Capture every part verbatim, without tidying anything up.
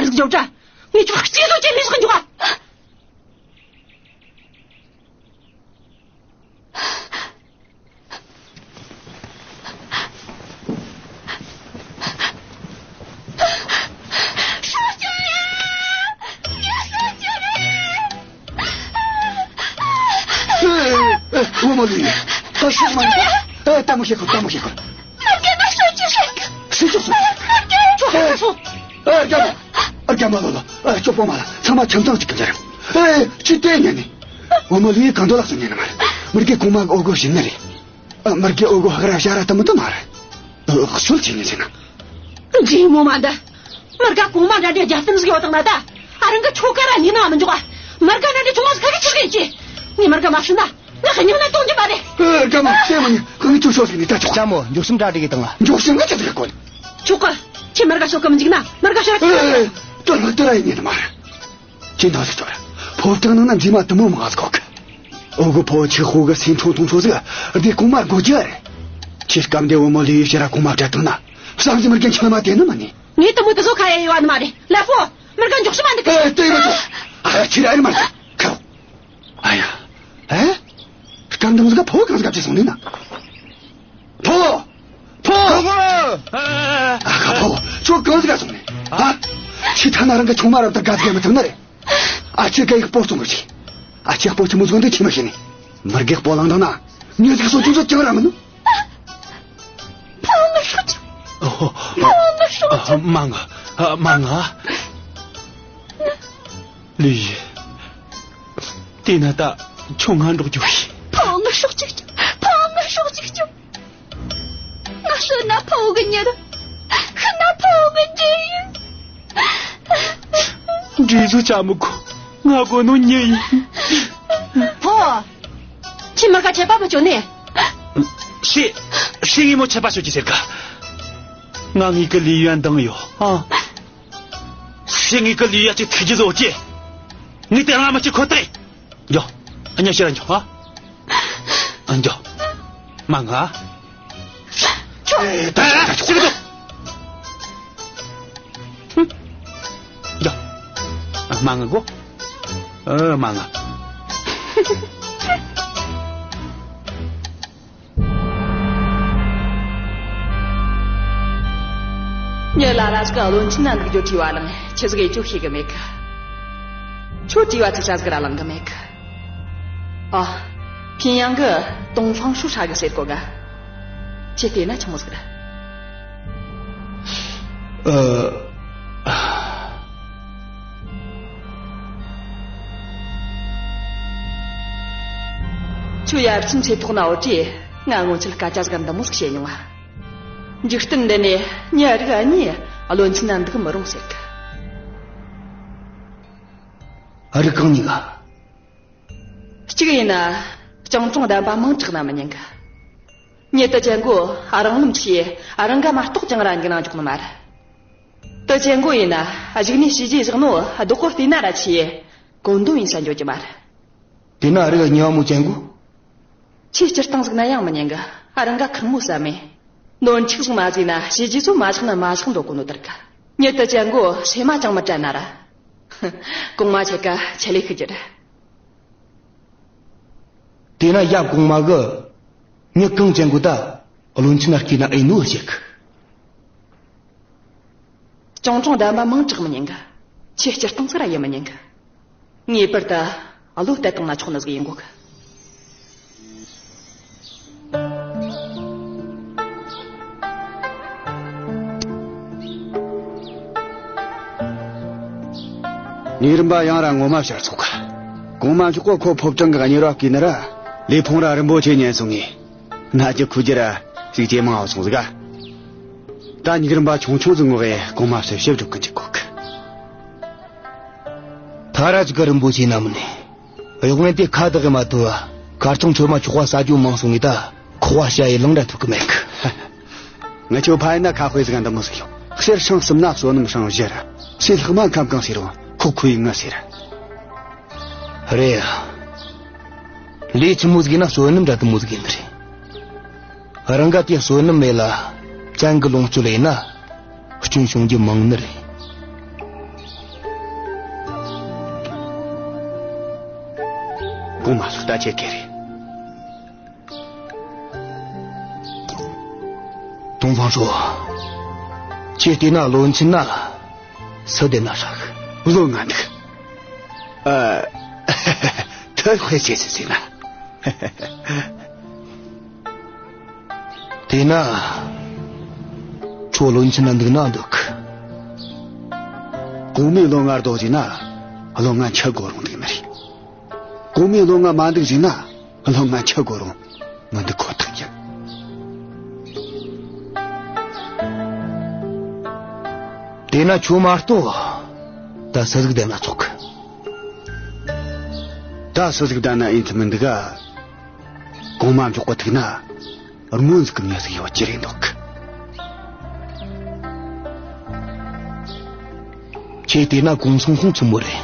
རིག་འཇོག་དྲ། ངས་ཁྱོད་གཅིག་ཟོ་ཅན་ལས་བཞག་འཇོག་ཨ། ཨེ། ཨེ། ཨེ། འོ་མ་ལི། ད་ཤོག་མ། ཨེ། ལྟད་མོ་བྱེད་གོ། ལྟད་མོ་བྱེད་གོ། མར་གེ་ན་ཤོག་ཅིག་ཤོག་ཤོག་ཤོག་ཤོག་ཤོག་ཨེ། རྒྱ་མོ། ཨེ། རྒྱ་མོ་ལོ་ལོ། ཨེ། ཅོ་པོ་མ་ལ་ཚང་མ་ཁྱིམ་ཚང་གཅིག་གི་འདྲ། ཨེ། ཅི་ལྟས་ཉན་ནི། འོ་མ་ལི་གང་འདོད་ལགས་སུ་ཉན་ནི་མ་རེད། མར་གེ་གོང་མ་འོ་གོ་བྱིན་ནི་རེད། ཨ། མར་གེ་འོ་གོ་ཧག་ར་ཤ་ར་ལྟད་མོ་ལྟ་མ་རེད། ཨ། ཤུལ་ཆེ་ཉན་ཟེར་ན། འདྲེ་མོ་མ་འདི། མར་གེ་གོང་མ་འདྲ་འདྲའི་རྒྱབ་རྟེན་ཟིག་ཡོད་དང་ན་ད། ཨ། རང་གི་ཁྱོ་ག་ར་ཉན་ནོ་མི་འཇོག་ཨ། མར་གེ་འདྲ་འདྲའི་ཆུང་མ་ཟིག་ག་གི་ཆི་ཟིག་ཡིན་གྱི། ངས་མར་གེ་མ་བྱིན་ན། ང་ཁ་ཉིན་ན་གཏོང་རྒྱུ་མ་རེད། ཨེ། རྒྱ་མོ། ལྟད་མོ་ཉན། ཁོ་ངས་ཁྱོ་ཤོག་ཟིག་ནས་ད་ཆོག་རྒྱ་མོ། མགྱོགས་སེམས་གྲ་སྒྲིག་གི་དང་། མགྱོགས་སེམས་ང་ཆི་ཟིག་གོ། ཆོག་གི། ཁྱོས་མར་གེ་ཤོག་གི་མི་འཇུག་ན་མར་གེ་ཤོག་ར་ཆི་ཟིག་ཡོད། ཨེ། དོན་ལ་དེ་ར་ཡིན་ནི་མ་རེད། ཅི་འདང་ཟིག་ཅོ་ར། ཕོ་བྲང་ནང་ན་མཛེས་མ་དུ་མོ་མང་ཟིག་གོ་གི། འོ་གོ་ཕོ་ཆི་ཧོ་གི་སེམས་ཆུང་ཐུང་ཆུང་ཟིག་སྡེ་གོང་མ་དགོས་རྒྱུ་རེད། ཁྱོས་སྐབས་འདི་འོ་མ་ལི་ཡི་ཕྱིར་ར་གོང་མ་བྲལ་བཏང་ན། བསམ་གྱི་མར་གེ་འཆི་མ་དེ་ནི་མ་ནི། ངས་དུ་མོ་དེ་ཚོ་ཁ་ཡ་ཡོད་ནི་མ་རེད། ལ་ཕོ། མར་གེ་མགྱོགས་ཤི་མ་འདུག་གི། ཨེ། དེ་ཡིན་མ་ཐུབ། ཨ། ཁྱོས་ར་ཨེ་མར་གེ་ཁ། ཨ་ཡ། ཨེ། སྐམ་དང་ཟིག་ཕོ་གང་ཟིག་ག་བྱས་སོང་ནི་ན། ཕོ། ཕོ། ཨ། ཨ་ཁ་ཕོ། ཁྱོད་གང་ཟིག་ག་སོང་ནི། ཨ། ཁྱོས་ཐ་ན་རང་གི་ཆུང་མ་ར་ད་དགའ་དགའ་མི་ཐུབ་ནི་རེད། ཨ། ཁྱོས་ག་ཡིག་སྤོ་སོང་གི་ཆི། ཨ། ཁྱོས་སྤོ་ཆི་མོ་ཟོ་འདི་ཆི་མ་ཤེས་ནི། མར་གེ་སྤོ་ལངས་དང་ན། མྱི་ཟིག་སོ་ཆུང་ཟོ་ཅང་ར་མིན་ནོ། ཕོ་ངའི་སྲོག་ཆགས། ཨོ། ཕོ་ངའི་སྲོག་ཆགས། ཨ། མ་ང་། ཨ། མ་ང་། ལི་ཡི། དེ་ན་ད་ཁྱོད་ང་འགྲོགས་རྒྱུ་ཡིན། ཕོ་ངའི་སྲོག་ཆགས་ཀྱི། ཕོ་ངའི་སྲོག་ཆགས་ཀྱི། ང་གསོན་ན་ཕོ་གི་མྱི་རེད། ཤི་ན་ཕོ་གི་འདྲེ་ཡིན། འདྲེ་ཟོ་ཅང་མི་དགོས། ང་དགོས་ནོ་མྱི་ཡིན། ཕོ། ཁྱོས་མར་གེ་ཆད་པ་མི་གཅོད་ནི། ཤི། ཤི་ངས་མོ་ཆད་པ་གཅོད་རྒྱུ་ཟེར་ག། ང་ངེད་ཀི་ལི་ཡ་འདང་ཡོད་ཨ། ཤི་ངེད་ཀི་ལི་ཡ་ཅིག་ཐུག་རྒྱུ་ཟོ་ཅི། ངས་དེ་རང་མི་ཅིག་ཁོ་ཐག་ཡིན། འགྱོ། ཨ། ཉ་ཤི་ར་འགྱོ་ཨ། ཨ། འགྱོ། མ་ང་། ཆོ། ཨེ། ད་ད་ད་ཆོ། ཅི་གི་འདུག། འགྱོ། ཨ། མ་ང་གོ། ཨ། མ་ང་། མྱི་ལ་ལ་ཟིག་ག་བློན་ཆེན་ན་འདུག་རྒྱུ་དྲི་བ་ལངས། ཆི་ཟིག་ཡེད་རྒྱུ་ཤེས་གི་མེད་གི། ཁྱོད་དྲི་བ་ཐུག་ས་ཟིག་ར་ལངས་གི་མེད་གི། ཨ། ཕིན་ཡང་གི་ཏོང་ཧྥང་ཧྲུའུ་ཧྲ་གི་ཟེར་གོ་ག། ཁྱོས་བལྟས་ན་ཆི་མོ་ཟིག་རེད། ཨ། ཁྱོད་ཡར་ཚོའི་ཚེ་ཐོག་ན་ཡོད་དུས་ང་སྔོན་ཆད་སྐད་ཆ་ཟིག་འདི་མོ་ཟིག་བཤད་མྱོང་ང་། འཇིག་རྟེན་འདི་ནས་མྱི་རིགས་གཉིས་བློན་ཆེན་ན་འདུག་མི་རུང་ཟེར་གི། རིགས་གང་གཉིས་ག། གཅིག་ཡིན་ན་སྤྱང་གྲུང་ལྡན་པ་མང་དྲགས་ན་མི་ཉན་གི། མྱི་དེ་ཅན་གོ་རང་རློམ་ཆེ་རང་ག་མ་གཏོགས་ཅང་ར་འགྱོ་ན་འཇུག་ནི་མ་རེད། དེ་ཅན་གོ་ཡིན་ན་གཞུག་ནས་བྱས་རྗེས་བཞག་ནོ་བདག་གོ་བལྟས་ན་ར་ཆེ་གོ་འདོད་ཡིན་ས་འགྱོ་རྒྱུ་མ་རེད། དེ་ན་རིགས་གཉིས་པ་མོ་ཅན་གོ། ཆེས་སྤྱིར་བཏང་ཟིག་ན་ཡང་མི་ཉན་གི། རང་ག་ཁང་མོ་ཟ་མེད། ནོར་འཁྲུག་ཟིག་མ་ཟིག་ན་བྱས་རྗེས་ཚོ་མ་བཞག་ན་མ་བཞག་འདོད་གོ་ནོ་དེར་ག། མྱི་དེ་ཅན་གོ་སེམས་མ་ཅང་མི་དྲན་ན་ར། གོང་མ་ཁྱེད་ཀ་ཆེད་ལས་ཤི་རྒྱུ་རེད། དེ་ན་ཡབ་གོང་མ་གི་མྱི་གང་ཅན་གོ་ད་བློན་ཆེན་ན་སྐྱེས་ན་ཨེ་ནོ་བཤད་གི། སྤྱང་གྲུང་ལྡན་པ་མང་དྲགས་མི་ཉན་གི། ཆེས་སྤྱིར་བཏང་ཟིག་ར་ཡེད་མི་ཉན་གི། ངེས་པར་དུ་བློ་གཏད་བཏང་ན་ཆོག་ནི་ཟིག་ཡིན་དགོས་གི། ཉིག་རིམ་པ་ཡང་ར་ངོ་མ་ཕྱིར་ཚོགས་གི། གོང་མ་མཆོག་གོ་ཁོ་ཕོ་བྲང་གི་གཉེར་བ་བསྐོས་ནི་ར། ལས་ཕུང་ར་རིན་པོ་ཆེ་ཉན་སོང་ངས། ན་རྒྱུ་ཁུ་རྒྱུ་ར་ཞིག་ཇེ་མང་ང་སོང་ཟིག་ག། ད་ཉིག་རིམ་པ་ཆུང་ཆུང་ཟིག་ངོ་གེ་གོང་མ་ཕྱིར་ཞིབ་སྒྲུབ་གི་འཇུག་གོ་གི། ཐ་ར་ཅིག་གི་རིན་པོ་ཆེ་ན་མིན་ནས། གཡོག་ངན་དེ་ཁ་བདག་གི་མ་ཐུབ་བ། ཁ་རྩང་ཆོད་མ་ཆོག་པ་ཟ་རྒྱུ་མང་སོང་ངས་ད་ཁོག་པ་བཤའ་ཡི་ལང་འདྲ་ཐུབ་གི་མེད་གི། ངི་ཆོ་ཕ་ཡུལ་ན་ཁ་དཔེ་ཟིག་འདི་མོ་ཟིག་ཡོད། གསེར་སྲང་གསུམ་ན་བསོད་ནམས་སྲང་བཞི་ར། ཚེ་ལྷག་མ་ཁམ་གང་ཟེར་རུང་ཁོག་ཁུ་ཡི་ངུ་ཟེར། རེད་ཡ། ལས་ཆི་མོ་ཟིག་ཡིན་ན་བསོད་ནམས་འདྲ་དུ་མོ་ཟིག་ཡིན་ནི་རེད། རང་ག་དེ་བསོད་ནམས་མེད་ལ་ཅན་གི་ལོངས་སྤྱོད་ཡིན་ན་སྐྱོན་བྱུང་རྒྱུ་མང་ནི་རེད། ཨོ་མ་ལགས། ད་ཁྱེད་ཀྱིས་རེད། ཏོང་ཧྥང་ཧྲོ། ཁྱེད་བལྟས་ན་བློན་ཆེན་ན་སུ་བསྡད་ན་ཧྲ་གི། བློན་ང་འདུག། ཨ། ཐུར་དཔེ་བྱས་ཟིན་ཟིན་ན། དེས་ན་ཁྱོད་བློན་ཆེན་ན་འདུག་ན་འདུག། གོང་མས་བློན་ང་རྡོག་བྱས་ན་བློན་ང་འཆི་དགོས་རུང་འདུག་ནི་རེད། གོང་མས་བློན་ང་མ་འདུག་བྱས་ན་བློན་ང་འཆི་དགོས་རུང་མི་འདུག་ཁོ་ཐག་ཡིན། དེས་ན་ཁྱོད་མ་གཏོགས་ད་སུ་ཟིག་བསྡད་ན་ཆོག་གི། ད་སུ་ཟིག་བསྡད་ན་ཡིན་ཚུལ་མི་འདུག་ག། གོང་མ་མགྱོགས་པོ་ཐུག་ན་སྔོན་ཟིག་གི་མྱི་ཟིག་ཡོད་རྒྱུ་རེད་འདུག། ཁྱེད་བལྟས་ན་གུང་སུན་ཧུང་ཆི་མོ་རེད།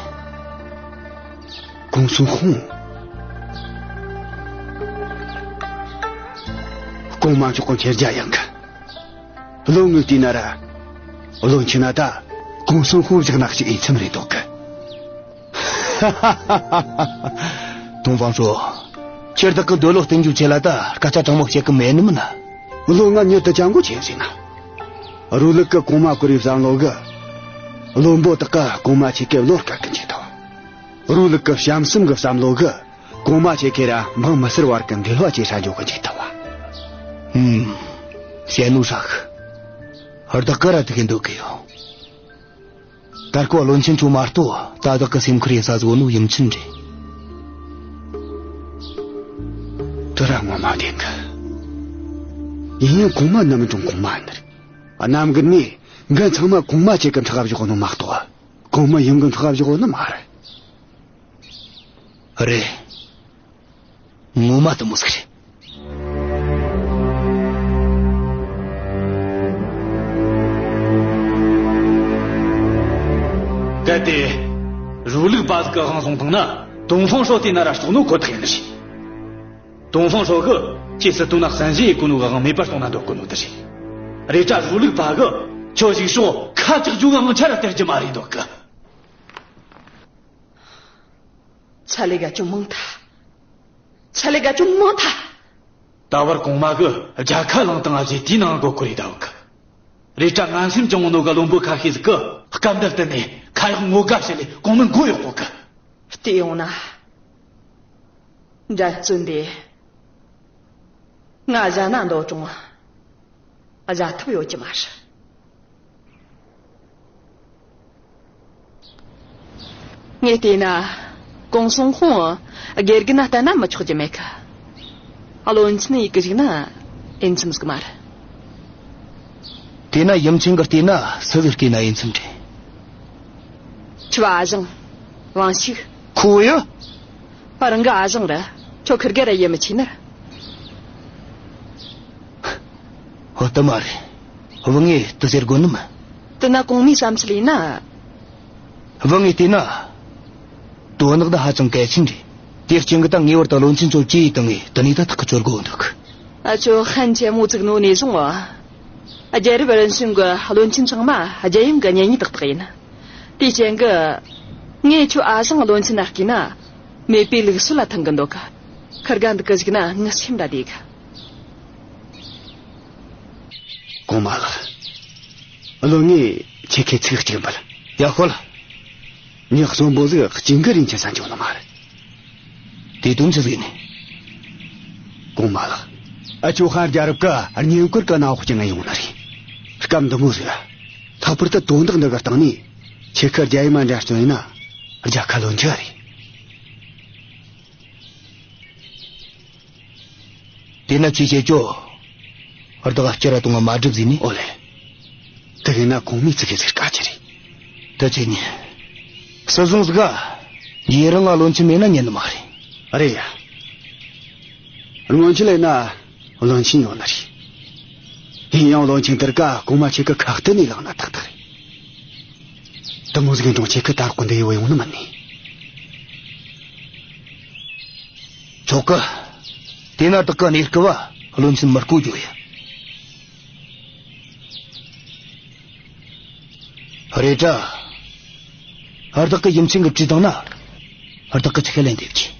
གུང་སུན་ཧུང་། གོང་མ་མཆོག་གི་མཁྱེན་རྒྱ་ཡངས་གི། བློན་ངས་བལྟས་ན་ར། བློན་ཆེན་ན་ད་གུང་སུན་ཧུང་བཞག་ན་ཅིག་ཡིན་ཚུལ་རེད་འདུག་གི། ཏོང་ཧྥང་ཧྲོ། ཁྱེད་བདག་གི་འདོད་བློ་བསྟུན་རྒྱུ་ཆེད་ལ་ད་སྐད་ཆ་དྲང་མོ་བཤད་གི་མེད་ནི་མིན་ན། བློན་ང་མྱི་དེ་ཅང་གོ་ཆེན་ཟིན་ན། རུ་ལུག་གི་གོང་མ་བཀུར་བའི་བསམ་བློ་གིས། བློན་པོ་དག་གིས་གོང་མ་ཁྱེད་ཀྱི་བློ་དཀར་གི་འཇུག་ཐུབ། རུ་ལུག་གི་བྱམས་སེམས་གི་བསམ་བློ་གིས། གོང་མ་ཁྱེད་ཀྱི་ར་འབངས་མི་སེར་བར་གི་འབྲེལ་བ་ཇེ་ཧྲ་འགྱོ་གི་འཇུག་ཐུབ་བ། ཧུམ། བཤད་ནོ་ཧྲ་གི། བདག་གིས་ར་དེ་གི་འདོད་གི་ཡོད། ད་སྐོར་བློན་ཆེན་ཁྱོད་མ་གཏོགས་ད་བདག་གི་སེམས་ཁུར་ཡེ་ས་ཟིག་ཡོད་ནོ་ཡུམ་ཆེན་རེད། དེ་ར་ངོ་མ་བདེན་གི། ཡིན་ཡང་གོང་མ་ནམ་འགྲོ་གོང་མ་ནི་རེད། གནམ་གི་ནས་འགན་ཚང་མ་གོང་མ་ཁྱེད་གི་ཕྲག་བཞག་ནོ་མ་གཏོགས། གོང་མ་ཡུམ་གི་ཕྲག་བཞག་ནི་མ་རེད། རེད། ངོ་མ་དེ་མོ་ཟིག་རེད། གལ་ཏེ། རུ་ལུག་པ་ཟིག་གི་དབང་བཟུང་བཏང་ན། ཏོང་ཧྥང་ཧྲོ་དེ་ན་ར་ལྟོགས་ནོ་ཁོ་ཐག་ཡིན་ནི་རེད། ཏོང་ཧྥང་ཧྲོ་གིས་ཁྱེད་སྲིད་དོན་ན་གསན་བཞེས་ཡེད་གོ་ནོ་གི་དབང་མེད་པར་གཏོང་ན་འདོད་གོ་ནོ་དེ་རེད། རེད་དྲ་རུ་ལུག་པ་གིས་ཁྱོད་ཞིག་ཤོག་ཁ་ཆག་རྒྱུ་གི་དབང་ཆ་ར་སྟེར་རྒྱུ་མ་རེད་འདོད་གི། ཚ་ལས་ཀ་ཅུང་མང་ཐལ། ཚ་ལས་ཀ་ཅུང་མང་ཐལ། ད་བར་གོང་མ་གིས་རྒྱལ་ཁ་བླངས་བཏང་ཨ་ཅེ་དེའི་ནང་གོ་ཁོ་རེ་ད་བུ་གི། རེད་དྲ་ངན་སེམས་ཅུང་ནོ་གི་བློན་པོ་ཁ་ཤས་ཟིག་གིས་སྐབས་འདིར་བསྟུན་ནས་ཁ་ཡག་ངོ་དགའ་བྱེད་ལས་གོང་མའི་མགོ་གཡོག་གོ་གི། བལྟས་ཡོང་ན། འགྲན་རྩོད་འདི། ང་གཞན་ན་འདོད་ཅུང་། གཞན་ཐབས་ཡོད་ཀྱི་མ་རེད། ངས་བལྟས་ན། གུང་སུན་ཧུང་། དགེ་རྒན་ན་བསྟེན་ན་མི་ཆོག་རྒྱུ་མེད་གི། བློན་ཆེན་ཡེད་གི་བཅུག་ན། ཨེ་མཚམས་ཟིག་མ་རེད། དེས་ན་ཡུམ་ཆེན་གིས་བལྟས་ན་སུ་ཟིག་བལྟས་ན་ཨེ་མཚམས་རེད། ཁྱོའི་ཨ་ཞང་། ཝང་ཞིག་ཁོ་ཡ། རང་གི་ཨ་ཞང་ར། ཁྱོད་ཁིར་གེ་ར་ཡིད་མི་ཆེས་ནི་ར། ཧོ་ད་མ་རེད། བུ་ངས་དེ་ཟེར་དགོས་ནི་མིན། དེ་ན་གོང་མའི་བསམ་ཚུལ་ཡིན་ན། བུ་ངས་བལྟས་ན། དོན་དག་འདི་ཧ་ཅང་གལ་ཆེན་རེད། དེ་རྐྱེན་གྱིས་ད་ངེས་པར་དུ་བློན་ཆེན་ཚོ་གྲོས་ཡེད་བཏང་ངས་དེ་ནས་ད་ཐག་གཅོད་དགོས་འདུག། ཨ་ཅོ་ཧན་ཆེན་མོ་བཙུགས་ནོ་ནས་བཟུང་བ། རྒྱལ་རབས་རིམ་བྱོན་གྱི་བློན་ཆེན་ཚང་མ་རྒྱལ་ཡུམ་གྱི་གཉེན་ཉེ་ཏག་ཏག་ཡིན། དེའི་རྐྱེན་གྱིས། ངས་ཁྱོའི་ཨ་ཞང་བློན་ཆེན་ན་བསྐོས་ན། མེས་པོའི་ལུགས་སྲོལ་ལ་མཐུན་གི་འདུག་གི། ཁིར་གེ་འདུག་གི་བཅུག་ན་ངའི་སེམས་ར་བདེ་གི། གོང་མ་ལགས། བློན་ངས་ཁྱེད་ཁའི་ཚིག་གཅིག་འབུལ། ཡ་ཤོད་ལ། ངས་གསོན་པོ་ཟིག་གཅིག་གི་རིན་ཆེན་ས་འཇོག་ནི་མ་རེད། དེ་དོན་ཆི་ཟིག་ནི། གོང་མ་ལགས། ཨ་ཅོ་ཧན་རྒྱལ་རབས་ཀྱི་བསྙེན་བཀུར་གྱི་གནམ་འོག་ཅིག་ང་ཡོང་ནི་རེད། སྐབས་འདི་མོ་ཟིག། ལྷག་པར་དུ་དོན་དག་འདི་གི་སྟེང་ནས་ཁྱེད་ཁ་རྒྱལ་ཡུམ་མ་འདྲ་སྟོན་ཡིན་ན་རྒྱལ་ཁ་ལོན་རྒྱུ་རེད། དེ་ན་ཅི་བྱེད་ཅོ། བདག་སྐྱུར་ར་གཏོང་བ་མ་སྒྲུབ་ཟིན་ནི། ཨོ་ལེ། དེ་གི་ན་གོང་མའི་ཚིག་གི་ཚིག་དཀའ་ཆེ་རེད། དེ་ཆེ་ཉེ། སྲིད་བཟུང་ཟིག་ག། ཡེ་རང་ང་བློན་ཆེན་མེད་ན་ཉན་ནི་མ་རེད། རེད་ཡ། སྔོན་ཆད་ལས་ན་བློན་ཆེན་ཡོད་ནི་རེད། ཡིན་ཡང་བློན་ཆེན་དེར་ཀ་གོང་མ་ཁྱེད་ཀྱི་ཁ་གཏད་ནས་ལངས་ན་ཏག་ཏག་རེད། དེ་མོ་ཟིག་འགྲོང་ཁྱེད་ཀྱི་དར་གོ་འདི་ཡོད་ཡོང་ནི་མིན་ནི། ཆོག་གི། དེ་ན་བདག་གི་གནས་སྐབས་བ་བློན་ཆེན་མི་བསྐོ་རྒྱུ་ཡ། རེད་དྲ། བདག་གི་ཡུམ་ཆེན་གྱི་བྲིས་དང་ན། བདག་གི་ཆི་ཁས་ལེན་འདེབས་ཀྱི།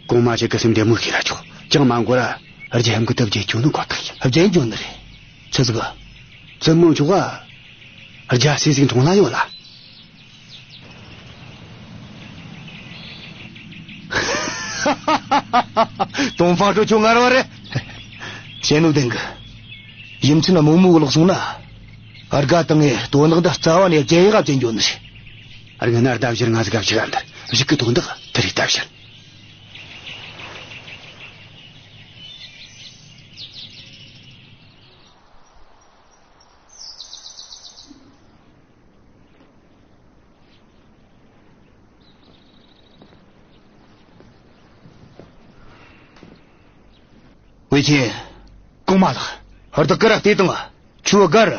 གོང་མ་ཞིག་གི་སེམས་བདེ་མོ་ཞིག་ར་ཆོག་ཅང་མ་འགོར་ར་རྒྱལ་ཡུམ་གི་ད་བརྗེད་རྒྱུ་ནི་ཁོ་ཐག་ཡིན། བརྗེད་རྒྱུ་ནི་རེད། ཆི་ཟིག་གི། བཙུན་མོ་མཆོག་ག་རྒྱལ་སྲས་ཟིག་མཐོང་ལ་ཡོད་ལ། ཏོང་ཧྥང་ཧྲོས་ཁྱོད་ངར་བ་རེད། བཤད་ནོ་བདེན་གི། ཡུམ་ཆེན་རྨོ་མོ་གི་ལོག་སོང་ན། ཨར་ག་དང་ངའི་དོན་དག་འདི་རྩ་བ་ནས་རྒྱལ་ཡག་བཅད་འགྱོ་ནི་རེད། ཨར་ང་ན་ཟླ་བཞིར་ང་ཟིག་ག་བཞུགས་ག་འདིར་བཞུགས་གི་དོན་དག་དེ་རེད། ཟླ་བཞིར། ཝེ་ཆིན། གོང་མ་ལགས། ཧར་ད་ཀ་ར་བལྟས་དང་། ཁྱོད་སྒར་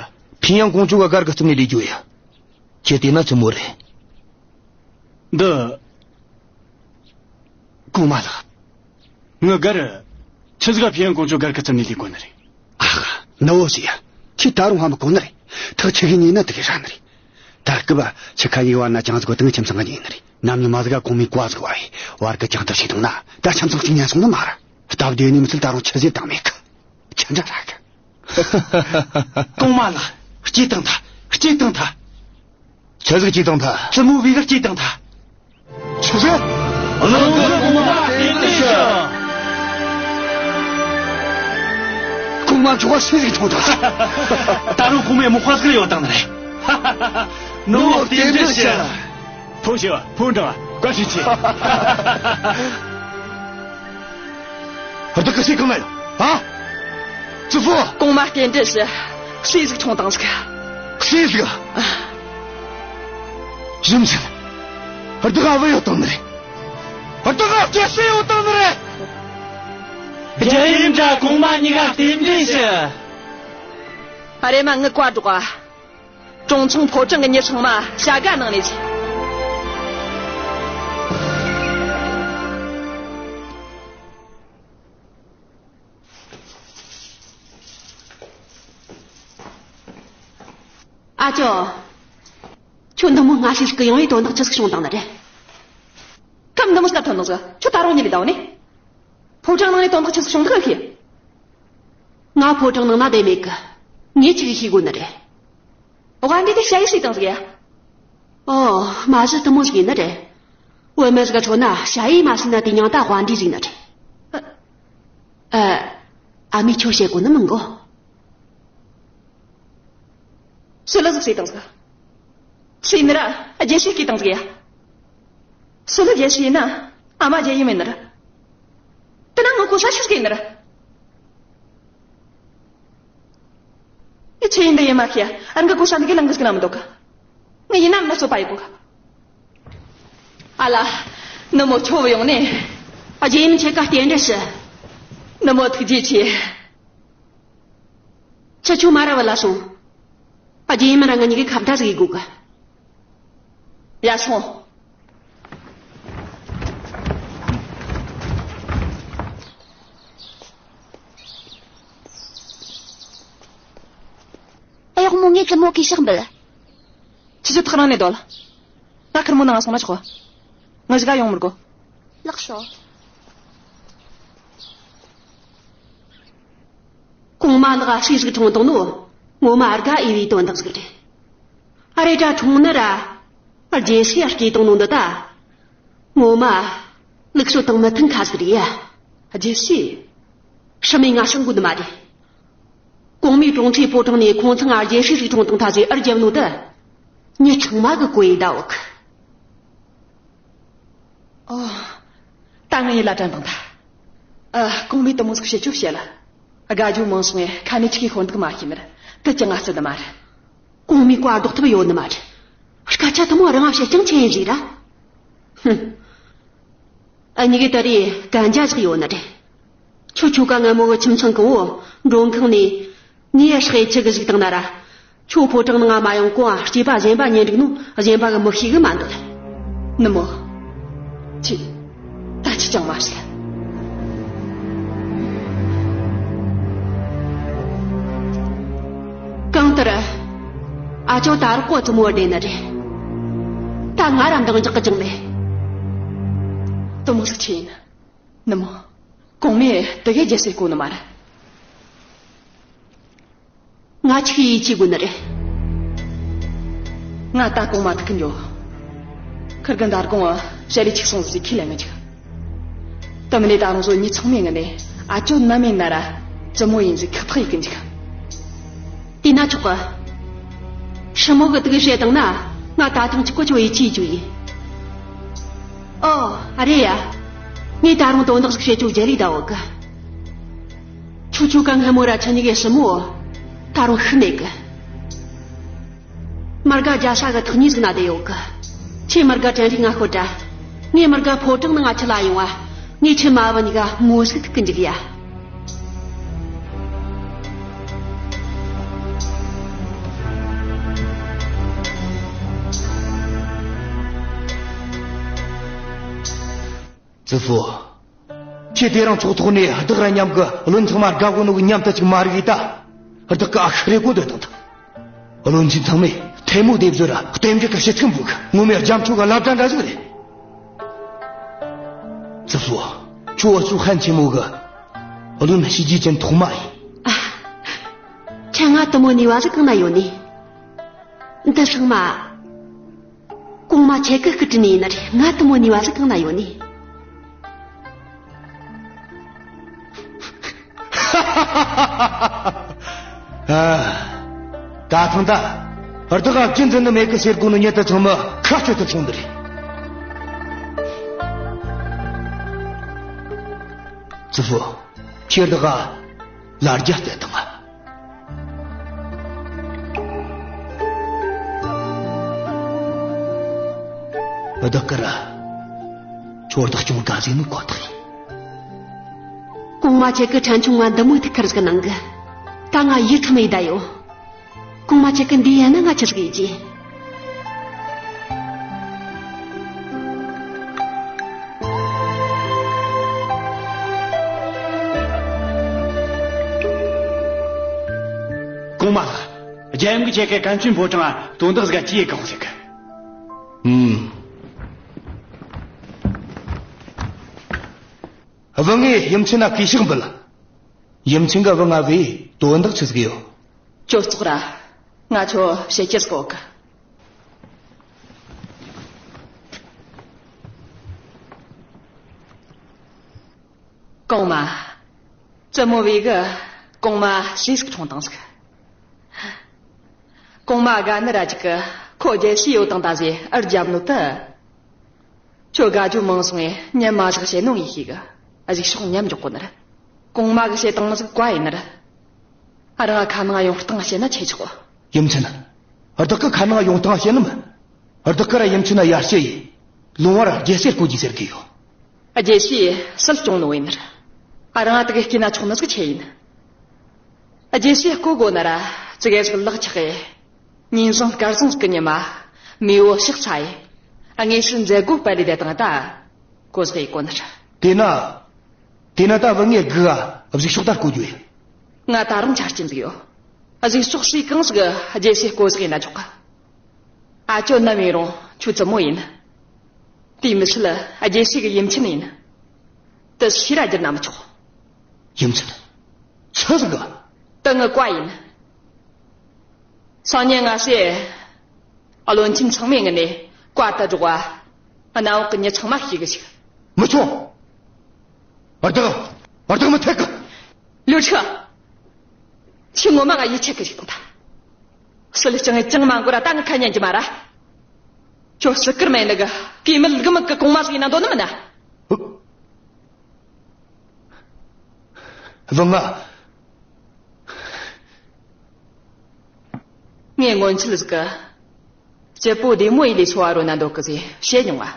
ཕིན་ཡང་ཀོང་ཇོ་གི་སྒར་གི་རྩིབ་ནས་ལས་རྒྱུ་ཡ། ཁྱེད་བལྟས་ན་ཆི་མོ་རེད། འདི། གོང་མ་ལགས། ངི་སྒར། ཆི་ཟིག་ག་ཕིན་ཡང་ཀོང་ཇོ་སྒར་གི་རྩིབ་ནས་ལས་དགོ་ནི་རེད། ཨ་ཧ། ནུ་བོ་ཟེར་ཡ། ཁྱེད་ད་རུང་ཧ་མི་གོ་ནི་རེད། ཐག་ཆི་གི་ཉེ་ན་དེ་གི་ཧྲ་ནི་རེད། ད་སྐབས་ཆི་ཁ་ཉིག་བར་ན་ཅང་ཟིག་གོ་དང་ཁྱིམ་ཚང་གི་ཉེ་ནི་རེད། ནམ་ཉི་མ་ཟིག་ག་གོང་མའི་བཀའ་ཟིག་བ་ཡི་བར་གི་ཅང་ཐག་ཆོད་དང་ན་ད་ཁྱིམ་ཚང་གཅིག་ཉན་སོང་ནི་མ་ར། སྟབས་བདེ་ནི་མི་ཚད་ད་རུང་ཆི་ཟེར་དང་མེད་གི། ཁྱེད་འདྲ་ར་གི། གོང་མ་ལགས། སྐྱེས་དང་ཐ། སྐྱེས་དང་ཐ། ཆི་ཟིག་སྐྱེས་དང་ཐ། བཙུན་མོ་བི་ག་སྐྱེས་དང་ཐ། ཆི་ཟིག་བློན་པོ་གོང་མ་རྟེན་འབྲེལ་ཞུ། གོང་མ་མཆོག་ག་སུ་ཟིག་མཐོང་དང་། ད་རུང་གོང་མའི་མོ་ཁ་ཟིག་ཡོད་དང་ནི་རེད། ནུ་བོ་རྟེན་འབྲེལ་ཞུ། ཕོ་ཤི་བ་ཕོ་འདྲ་བ་བཀའ་དྲིན་ཆེ། ཧར་ད་གི་སྲས་གང་ན་ཡོད། ཨ། ཙི་ཧྥུ། གོང་མ་རྟེན་འབྲེལ་ཞུ། སུས་ཟིག་འཁྲུངས་བཏང་ཟིག་སུས་ཟིག་ཨ། ཡུམ་ཆེན། ཧར་ད་ག་བུ་ཡོད་བཏང་ནི་རེད། ཧར་ད་ག་རྒྱལ་སྲས་ཡོད་བཏང་ནི་རེད། རྒྱལ་ཡུམ་དྲ་གོང་མ་གཉིས་ཀ་རྟེན་འབྲེལ་ཞུ། ཨ་རེ་མ་ངི་བཀའ་སྒྲོགས་ཨ། གྲོང་ཚང་ཕོ་བྲང་གི་མྱི་ཚང་མ་བྱ་དགའ་གནང་ནས་ཆེ། ཨ་ཅོ། ཁྱོད་འདི་མོ་སྔ་ཕྱི་ཟིག་གི་ཡོང་བའི་དོན་དག་ཅི་ཟིག་བྱུང་བཏང་ནི་རེད། ཁམས་འདི་མོ་ཟིག་ཐོན་ནོ་ཟིག་ཁྱོད་ད་རུང་ཉིད་ལས་ད་འོ་ནི། ཕོ་བྲང་ནང་ནས་དོན་དག་ཅི་ཟིག་བྱུང་གི་ཤི། ང་ཕོ་བྲང་ནང་ན་བསྡད་མེད་གི། ངས་ཅི་གི་ཤེས་དགོས་ནི་རེད། དབའ་འབྲིང་དེ་ཞ་ཡིས་བསད་བཏང་ཟིག་ཡ། ཨོ། མ་གཞི་དེ་མོ་ཟིག་ཡིན་ནི་རེད། བུད་མེད་ཟིག་ག་ཁྲོ་ན་ཞ་ཡིས་མ་བསད་ན་དེ་མྱིང་ད་དབའ་འབྲིང་ཟིག་ནི་རེད། ཨ། ཨ། ཨ་མས་ཁྱོད་བཤད་གོ་ནི་མིན་གོ། སུ་ལ་ཟིག་བསད་བཏང་ཟིག་སུ་ཡིན་ནི་ར་རྒྱལ་སྲས་བསད་བཏང་ཟིག་ཡ། སུ་ལ་རྒྱལ་སྲས་ཡིན་ན་ཨ་མ་རྒྱལ་ཡུམ་ཡིན་ནི་ར། དེ་ན་ངི་གོ་ས་ཆི་ཟིག་ཡིན་ནི་ར། ཨེ་ཆི་ཡིན་འདི་ཡིན་མ་ཤེས། ཨ་ནི་གོ་ས་འདི་གི་ལང་གི་ཟིག་ན་མི་འདུག་གི། ངི་ཡིན་ན་མི་ན་སོ་པ་ཡི་གོ་གི། ཨ་ལ། ནུ་མོ་ཁྱོད་བུད་ཡོང་ནས། རྒྱལ་ཡུམ་ཁྱེད་ཀ་རྟེན་འབྲེལ་ཞུ། ནུ་མོ་ཐུགས་རྗེ་ཆེ། ཁྱེད་ཆོ་མ་ར་བུད་ལ་སོང་། རྒྱལ་ཡུམ་ར་ང་གཉིས་ཀས་ཁ་བརྡ་ཟིག་ཡེད་དགོས་གི། ཡ་སོང་། ཨེ་ཡག་མོ་ངའི་བཙུན་མོ་གིས་ཕྱག་འབུལ། ཁྱེད་ཆོ་ཐག་རིང་ནས་སྡོད་ལ། ང་ཁེར་མོ་ནང་ང་སོང་ན་ཆོག་ང་ཞིག་ག་ཡོང་མི་དགོས། ལགས་སོ། གོང་མ་ལགས་སྲས་ཟིག་འཁྲུངས་བཏང་ནོ། ངོ་མ་དགའ་འོས་པའི་དོན་དག་ཟིག་རེད། ཨ་རེ་དྲ་འཁྲུངས་ནི་ར། རྒྱལ་སྲས་སྐྱེས་བཏང་ནོ་འདི་ད། ངོ་མ། ལུགས་སྲོལ་དང་མི་མཐུན་ཁ་ཟིག་རེད་ཡ། རྒྱལ་སྲས། སྲིད་མོས་ང་ཤང་གོ་ནི་མ་རེད། གོང་མའི་དྲུང་ཆེ་ཕོ་བྲང་ནས་ཁོང་ཚང་ང་རྒྱལ་སྲས་ཟིག་འཁྲུངས་བཏང་ཐལ་ཟེར་འུར་བརྒྱབ་ནོ་དེ། མྱི་ཚང་མ་གི་གོ་ཡི་ད་འོག་ཨོ། ད་ངས་ཡིད་ལ་དྲན་བཏང་ཐལ། ཨ། གོང་མས་དེ་མོ་ཟིག་བཤད་རྒྱུ་བཤད་ལ། དགའ་རྒྱུ་མང་སོང་ངས་ཁ་ནས་ཅིག་གིས་ཤོར་འདུག་མ་ཤེས་ནི་ར། དེ་ཅང་ང་རྩི་ནི་མ་རེད། གོང་མའི་བཀའ་ལྡོག་ཐབས་ཡོད་ནི་མ་རེད། སྐད་ཆ་དེ་མོ་རང་བཤད་ཅང་ཆི་ཡིན་ཟིག་ར། ཧུམ། ཨ་ནི་གི་ད་རེས་གན་རྒྱ་ཟིག་ཡོད་ནི་རེད། ཁྱོད་ཁྱོ་ག་ངའི་མོ་གི་ཁྱིམ་ཚང་གང་བོ་མགྲོན་ཁང་ནས་ངའི་སྲས་ཆི་གི་ཟིག་བཏང་ན་ར། ཁྱོད་ཕོ་བྲང་ནང་ང་མ་ཡོང་གོང་སྐྱེས་པ་གཞན་པ་གཉེན་སྒྲིག་ནོ་གཞན་པ་གི་མི་ཤེས་གི་མ་འདོད། ནུ་མོ། ཁྱེད། ད་ཁྱེད་ཅང་མ་བཤད། གང་ལྟར། ཨ་ཅོ་ད་རུང་ཀོ་ཙི་མོ་བསྡད་ནི་རེད། ད་ང་ར་འདང་རྒྱག་གི་ཅང་མེད། དེ་མོ་ཟིག་ཆི་ཡིན། ནུ་མོ། གོང་མས་དེ་གའི་རྒྱལ་སྲས་བསྐོ་ནི་མ་རེད། ང་ཆིག་ཡིད་ཆེས་དགོས་ནི་རེད། ང་ད་གོང་མ་ཐུག་གི་འགྱོ། ཁིར་གི་མདར་གོང་བཤད་ལས་ཆིག་སོང་ཟིག་ཁས་ལེན་གི་འཇུག། དེ་མིན་ནས་ད་རུང་བཟོ་མྱི་ཚང་མའི་ངི་ནས་ཨ་ཅོ་ནམ་ཡིན་ན་ར་བཙུན་མོ་ཡིན་ཟིག་ཁག་ཐག་ཡིག་གི་འཇུག། དེས་ན་ཆོག་གི། ཧྲི་མོ་གི་དེ་གི་བཤད་བཏང་ན་ང་ད་ཐེངས་ཆིག་གོ་ཆོ་ཡིད་ཆེས་ཡིད་ཆེས་ཡིན། ཨོ། ཨ་རེད་ཡ། ངས་ད་རུང་དོན་དག་ཟིག་བཤད་རྒྱུ་བརྗེད་ལས་ད་འོ་གི། ཁྱོ་ཆོ་ག་སྔ་མོ་ར་ཆ་གཉིས་ཀའི་ཧྲི་མོ་ད་རུང་ཤི་མེད་གི། མར་ག་རྒྱ་ས་གི་ཐག་ཉེ་ཟིག་ན་བསྡད་ཡོད་གི། ཁྱོས་མར་ག་དྲན་རིག་ང་ཤོད་དྲ། ངས་མར་ག་ཕོ་བྲང་ནང་ང་ཁྲིད་ལ་ཡོང་བ། ངས་ཁྱོས་མ་བུ་གཉིས་ཀ་ངོ་ཟིག་ཐུག་གི་འཇུག་ཡ། ཙི་ཧྥུ། ཁྱེད་དེ་རིང་ཚོགས་ཐོག་ནས་བདག་ར་མཉམ་གི་བློན་ཚང་མ་དགའ་གོ་ནོ་གི་མཉམ་དུ་ཅིག་མ་རིག་ཡིན་ད། བདག་གི་ཨ་ཁུ་རེ་གོ་འདོད་དང་ད། བློན་ཆེན་ཚང་མས་ཐལ་མོ་སྡེབ་བཟོ་ར་རྟེན་འབྲེལ་གི་ཕྱི་ཚིག་འབུག་གི། ངོ་མས་རྒྱ་མཚོ་གི་བླ་བྲང་འདྲ་ཟིག་རེད། ཙི་ཧྥུ། ཁྱོད་ཨུ་ཚོ་ཧན་ཆེན་མོ་གི་བློན་བྱས་རྗེས་ཅན་ཐོག་མ་ཡིན། ཨ། ཁྱེད་ང་དེ་མོ་ནུས་པ་ཟིག་གང་ན་ཡོད་ནི། འདི་ཚང་མ། གོང་མ་ཁྱེད་ཀྱི་སྐུ་དྲིན་ཡིན་ནི་རེད། ང་དེ་མོ་ནུས་པ་ཟིག་གང་ན་ཡོད་ནི། ཨ། ད་ཐེངས་ད། བདག་ག་རྒྱུ་འཛིན་ནི་མེད་གི་ཟེར་གོ་ནོ་ཉེ་དུ་ཚང་མ་ཁ་གཅོད་དུ་སོང་ནི་རེད། ཙི་ཧྥུ། ཁྱེད་བདག་ག་ལ་རྒྱ་གཏད་དང་ང་། བདག་གིས་ར་ཁྱོད་བདག་སྐྱོང་དགའ་ཟེར་ནོ་ཁོ་ཐག་ཡིན། གོང་མ་ཁྱེད་ཀྱིས་ཕྲན་ཆུང་ང་འདི་མོ་ཐུགས་ཁུར་ཟིག་གནང་གི། ད་ང་ཡིད་ཁམས་ཡིད་ད་ཡོད། གོང་མ་ཁྱེད་ཀྱིས་འདི་ཡས་ན་ང་ཆི་ཟིག་ཡེད་རྒྱུ། གོང་མ་ལགས། རྒྱལ་ཡུམ་གྱིས་ཁྱེད་ཀྱི་གན་ཆུན་ཕོ་བྲང་ང་དོན་དག་ཟིག་ག་ཅིག་ཡེད་གི་ཡོང་ཟེར་གི། ཨུམ། བུ་ངས་ཡུམ་ཆེན་ན་གུས་ཕྱག་འབུལ། ཡུམ་ཆེན་གྱིས་བུ་ང་བོས་དོན་དག་ཆི་ཟིག་ཡོད། ཁྱོད་ཙོག་ར། ང་ཁྱོ་བཤད་རྒྱུ་ཟིག་ཡོད་གི། གོང་མ། བཙུན་མོ་བོས་གི་གོང་མ་ཟས་ཟིག་འཐུང་བཏང་ཟིག། གོང་མ་དགའ་ནི་ར་ཅིག་གི་ཁོ་རྒྱལ་སྲས་ཡོད་དང་ད་ཟེ་ཨར་རྒྱབ་ནོ་ད། ཁྱོད་དགའ་རྒྱུ་མང་སོང་ངས་ཉན་མ་བཞག་བཤད་ནོ་ངས་ཤེས་གི། གཟིགས་ཕྱོགས་མཉམ་འཇོག་གོ་ནི་རེད། གོང་མ་གི་བཤད་སྟངས་ནི་ཟིག་བཀའ་ཡིན་ནི་རེད། ཨ་རང་ཁ་ནང་ཡོང་སྟངས་བཤད་ན་ཆེ་ཆོག་གོ། ཡུམ་ཆེན། བདག་གི་ཁ་ནང་ཡོང་སྟངས་བཤད་ནི་མིན། བདག་གིས་ར་ཡུམ་ཆེན་ན་ཡར་ཞུ་ཡེད། ལོང་བར་རྒྱལ་སྲས་བསྐོ་རྒྱུ་ཟེར་གི་ཡོད། རྒྱལ་སྲས་སྲིད་སྐྱོང་ནོ་ཡིན་ནི་རེད། ཨ་རང་དེ་གི་སྐྱིད་ན་ཆོག་ནི་ཟིག་ཆེ་ཡིན། རྒྱལ་སྲས་བསྐོ་དགོ་ན་ར་ཙི་གེ་ཟིག་ལག་ཆགས་ཡེ། ཉིན་བཟང་སྐར་བཟང་ཟིག་གི་ཉི་མ། མེས་པོ་ཕྱག་འཚལ་ཡེ། དངོས་སུ་མཛད་སྒོ་སྤེལ་ལེ་བསྡད་དང་ད། གོ་ཟིག་ཡེད་གོ་ནི་རེད། དེ་ན། དེ་ན་ད་བུ་ངས་སྒུག་ག་གཟིགས་ཕྱོགས་ད་བསྐོ་རྒྱུ་ཡིན། ང་ད་རུང་ཆ་རྐྱེན་ཟིག་ཡོད། གཟིགས་ཕྱོགས་སུ་གང་ཟིག་རྒྱལ་སྲས་བསྐོ་ཟིག་ཡེད་ན་ཆོག་གི། ཨ་ཅོ་ནམ་ཡིན་རུང་ཁྱོད་བཙུན་མོ་ཡིན། དེ་མི་སྲིད་རྒྱལ་སྲས་གི་ཡུམ་ཆེན་ཡིན། དེ་ཤི་ར་བསྒྱུར་ན་མི་ཆོག། ཡུམ་ཆེན། ཆི་ཟིག་ག། དེ་ངའི་བཀའ་ཡིན། སང་ཉིན་སྔ་སེ། བློན་ཆེན་ཚང་མའི་ངི་ནས་བཀའ་དེ་སྒྲོག་པ། གནམ་འོག་གི་མྱི་ཚང་མ་ཤེས་གི་ཞིག། མི་ཆོག། བདག་བདག་མི་ཐེག་གི། ལུ་ཁྲི། ཁྱོས་ངོ་མ་ང་ཡིད་ཆད་གི་ཞིག་དང་ད། སུ་ལ་ཅང་ཅང་མ་འགོར་ར་ད་ངི་ཁ་ཉན་རྒྱུ་མ་ར། ཁྱོད་སྲིད་ཀར་མེད་ནི་གི་གུས་མེད་ལུག་མེད་གི་གོང་མ་ཟིག་ཡིན་ན་འདོད་ནི་མིན་ན། བུ་ང་། ངས་སྔོན་ཆད་ཟིག་གི། སྐྱིད་པོ་བདེ་མོ་ཡེ་ལས་འཚོ་བ་རོལ་ན་འདོད་གི་ཟེ་བཤད་མྱོང་བ།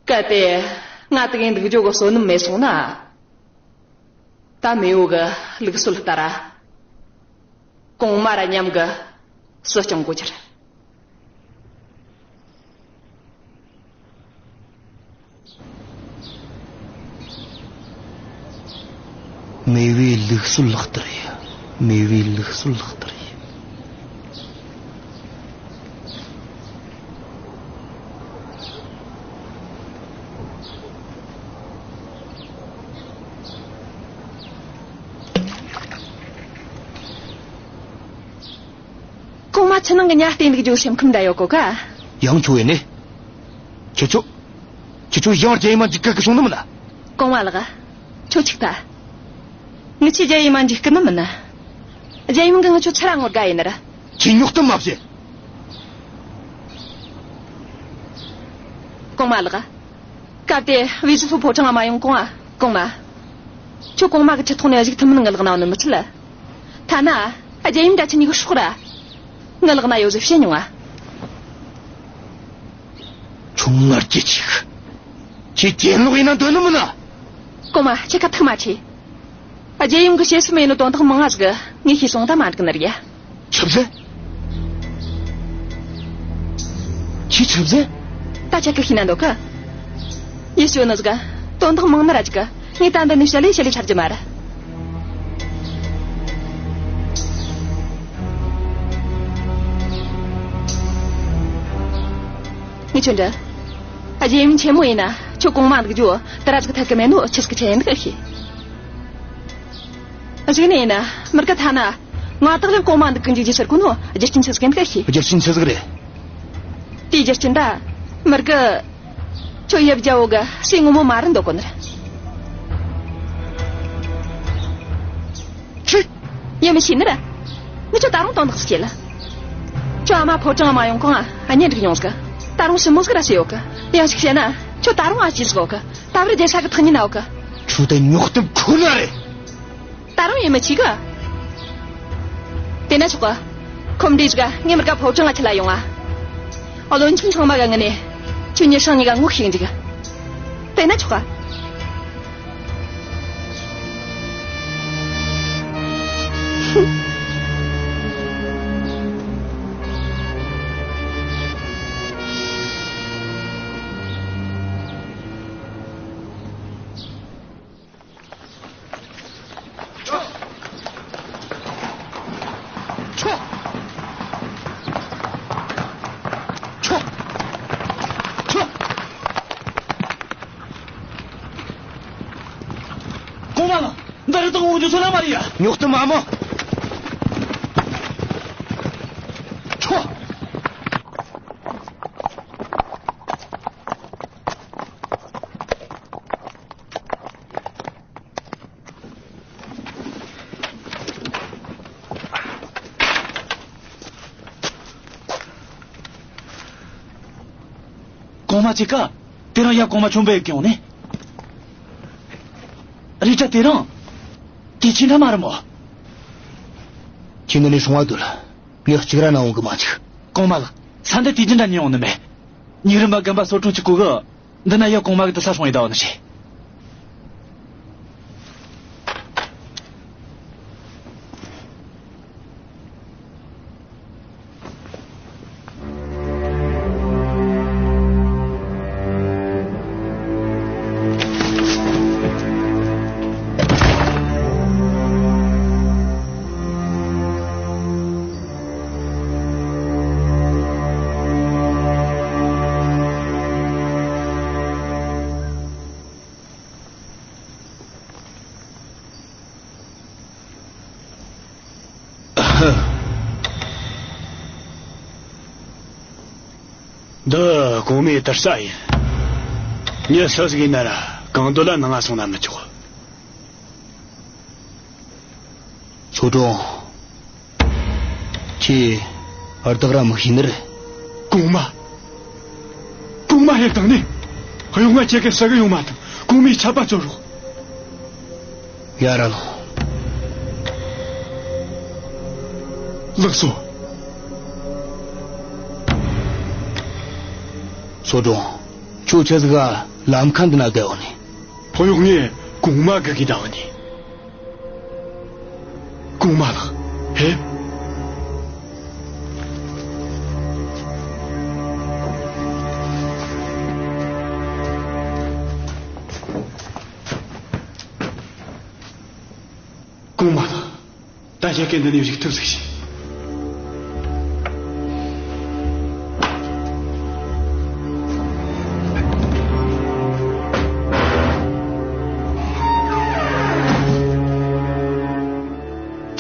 གལ་ཏེ་ང་དེ་གི་འདུག་རྒྱུ་གི་བསོད་ནམས་མེད་སོང་ན། ད་མེས་པོ་གི་ལུགས་སྲོལ་ལྟར། གོང་མ་ར་མཉམ་གི་སྲིད་སྐྱོང་དགོས་རྒྱུ་རེད། མེས་པོའི་ལུགས་སྲོལ་ལག་བསྟར་ཡིན། མེས་པོའི་ལུགས་སྲོལ་ལག་བསྟར་ཡིན། ཕྱི་ནང་གི་ཉ་སྟེ་འདུག་རྒྱུ་སེམས་ཁམས་འདྲ་ཡོད་གོ་ཀ། ཡང་ཁྱོད་ཡིན་ནི། ཁྱེད་ཆོ། ཁྱེད་ཆོ་ཡང་རྒྱལ་ཡུམ་མ་འཇིགས་ག་གི་སོང་ནི་མིན་ན། གོང་མ་ལགས། ཁྱོད་ཆིག་ལྟ། ངི་ཆོ་རྒྱལ་ཡུམ་མ་འཇིགས་གི་ནི་མིན་ན། རྒྱལ་ཡུམ་གི་ངི་ཆོ་ཆི་ར་ངོ་དགའ་ཡིན་ནི་ར། ཁྱེད་རྙོག་གཏམ་མ་བཤད། གོང་མ་ལགས། སྐབས་དེ་ཝེ་ཟི་ཧྥུ་ཕོ་བྲང་ང་མ་ཡོང་གོང་ང་། གོང་མ། ཁྱོད་གོང་མ་གི་ཁྲི་ཐོག་ནས་གཞུག་ཐུབ་མིན་ངའི་ལག་ན་ཡོད་ནི་མི་ཚད། ཐ་ན། རྒྱལ་ཡུམ་འདྲ་ཁྱེད་གཉིས་ཀྱི་སྲོག་ར། ངའི་ལག་ན་ཡོད་ཟེར་བཤད་མྱོང་ང་། ཁྱོད་ངར་སྐད་ཆེ་གི། ཁྱེད་གྱེན་ལོག་ཡེད་ན་འདོད་ནི་མིན་ན། གོང་མ། ཁྱེད་ཁ་ཐུག་མ་ཁྲིད། རྒྱལ་ཡུམ་གྱི་བཤད་སྲོལ་མེད་ནོ་དོན་དག་མང་ང་ཟིག་ངས་ཤེས་སོང་ད་མ་འགྲིག་ནི་རེད་ཡ། ཆི་ཟེར། ཁྱོས་ཆི་ཟེར། ད་ཁྱེད་ཀྱིས་ཤེས་ན་འདོད་གི། ཡིད་སྐྱོ་ནི་ཟིག་དོན་དག་མང་ནི་ར་ཅིག་གི། ངས་ད་འདི་ནས་བཤད་ལེ་བཤད་ལེ་ཚར་རྒྱུ་མ་རེད། ངས་ཁྱོད་འདྲི། རྒྱལ་ཡུམ་ཆེན་མོ་ཡིན་ན་ཁྱོད་གོང་མ་འདུག་རྒྱུ་དེ་ར་ཟིག་ཐད་གི་མེད་ནོ་ཆི་ཟིག་ཆེ་ཡིན་འདུག་ཤེས། གཞུག་ནས་ཡིན་ན་མིར་གི་ཐ་ན། ང་ཏག་ལེབ་གོང་མ་འདུག་གི་འཇུག་རྒྱུ་ཟེར་གོ་ནོ་རྒྱུ་རྐྱེན་ཆི་ཟིག་ཡིན་གི་ཤེས། རྒྱུ་རྐྱེན་ཆི་ཟིག་རེད། དེའི་རྒྱུ་རྐྱེན་ད། མིར་གི། ཁྱོད་ཡབ་རྒྱལ་བོ་གི་སྲས་ངོ་མ་མ་རེད་འདོད་གོ་ནི་རེད། ཁྱོད། ཡེ་མི་ཤེས་ནི་རེད། ངས་ཁྱོད་ད་རུང་དོན་དག་ཟིག་བཤད་ལ། ཁྱོད་ཨ་མ་ཕོ་བྲང་ང་མ་ཡོང་གོང་ང་གཉེན་སྒྲིག་མྱོང་ཟིག་ད་རུང་ཞི་མོ་ཟིག་ར་བྱས་ཡོད་གི། ཡང་ཞིག་བཤད་ན་ཁྱོད་ད་རུང་ཨ་ཅེ་ཟིག་ཡོད་གི། ད་བར་རྒྱལ་ས་གི་ཐག་ཉེ་ན་ཡོད་གི། ཁྱོད་ད་རྙོག་གཏམ་ཁོ་ན་རེད། ད་རུང་ཡིད་མི་ཆེས་གི། དེ་ན་ཆོག་གི། ཁོམ་འདྲིས་གི་ངས་མིར་ག་ཕོ་བྲང་ང་ཁྲིད་ལ་ཡོང་ང་། ཨོ། བློན་ཆེན་ཚང་མ་གི་ངོས་ནས་ཁྱོད་མྱི་སྲང་གཉིས་ཀ་ངོ་ཤེས་འཇུག་དེ་ན་ཆོག་གི། ཁྱོ། ཁྱོ། ཁྱོ། གོང་མ་ལགས། འདི་རི་དྭགས་འོང་རྒྱུ་ཚོད་ལ་མ་རེད་ཡ། རྙོག་གཏམ་མ་མོ། ཁྱོ། གོང་མ་ཅིག་ག་དེ་རིང་ཡབ་གོང་མ་ཆོན་པོ་ཡེད་གི་ཡོང་ནི། རེད་དྲ་དེ་རིང་དེ་ཅི་འདྲ་མ་རེད་མོ། ཁྱེད་འདི་ནས་སོང་བ་སྡོད། ངས་གཅིག་ར་ན་འོང་གི་མ་བཅུག་གོང་མ་ལགས། ས་འདི་དུས་རྒྱུན་འདྲ་ཉིད་འོང་ནི་མེད། ཉེ་རིམ་པ་རྒན་པ་སོ་ཀྲུང་གཅིག་གོ་གི། འདི་ན་ཡབ་གོང་མ་གི་དུ་ས་སོང་ཡི་ད་འོ་ནི་ཞེས། འདི་གོང་མའི་དུར་ས་ཡིན། མྱི་སུ་ཟིག་ཡིན་ན་ར་གང་འདོད་ལ་ནང་ང་སོང་ན་མི་ཆོག་སོ་ཀྲུང་། ཁྱེད་ཨར་ཏག་ར་མི་ཤེས་ནི་རེད། གོང་མ། གོང་མ་ཧེ་བཏང་ནི། གཡོག་ང་ཁྱེད་ཀྱི་ས་གི་ཡོང་མ་ཐུབ། གོང་མའི་ཆད་པ་གཅོད་རོགས། ཡར་ར་ལོངས། ལགས་སོ། སོ་ཀྲུང་། ཁྱོད་ཆི་ཟིག་ག་ལམ་ཁ་འདི་ན་བསྡད་ཡོད་ནི། ཕོ་གཡོག་ངས་གོང་མ་སྒུག་གི་བསྡད་ཡོད་ནི། གོང་མ་ལགས། ཧེ། གོང་མ་ལགས། ད་ཁྱེད་ཀྱིས་འདི་ནས་གཞུག་ཐུབ་ཟིག་བྱོས།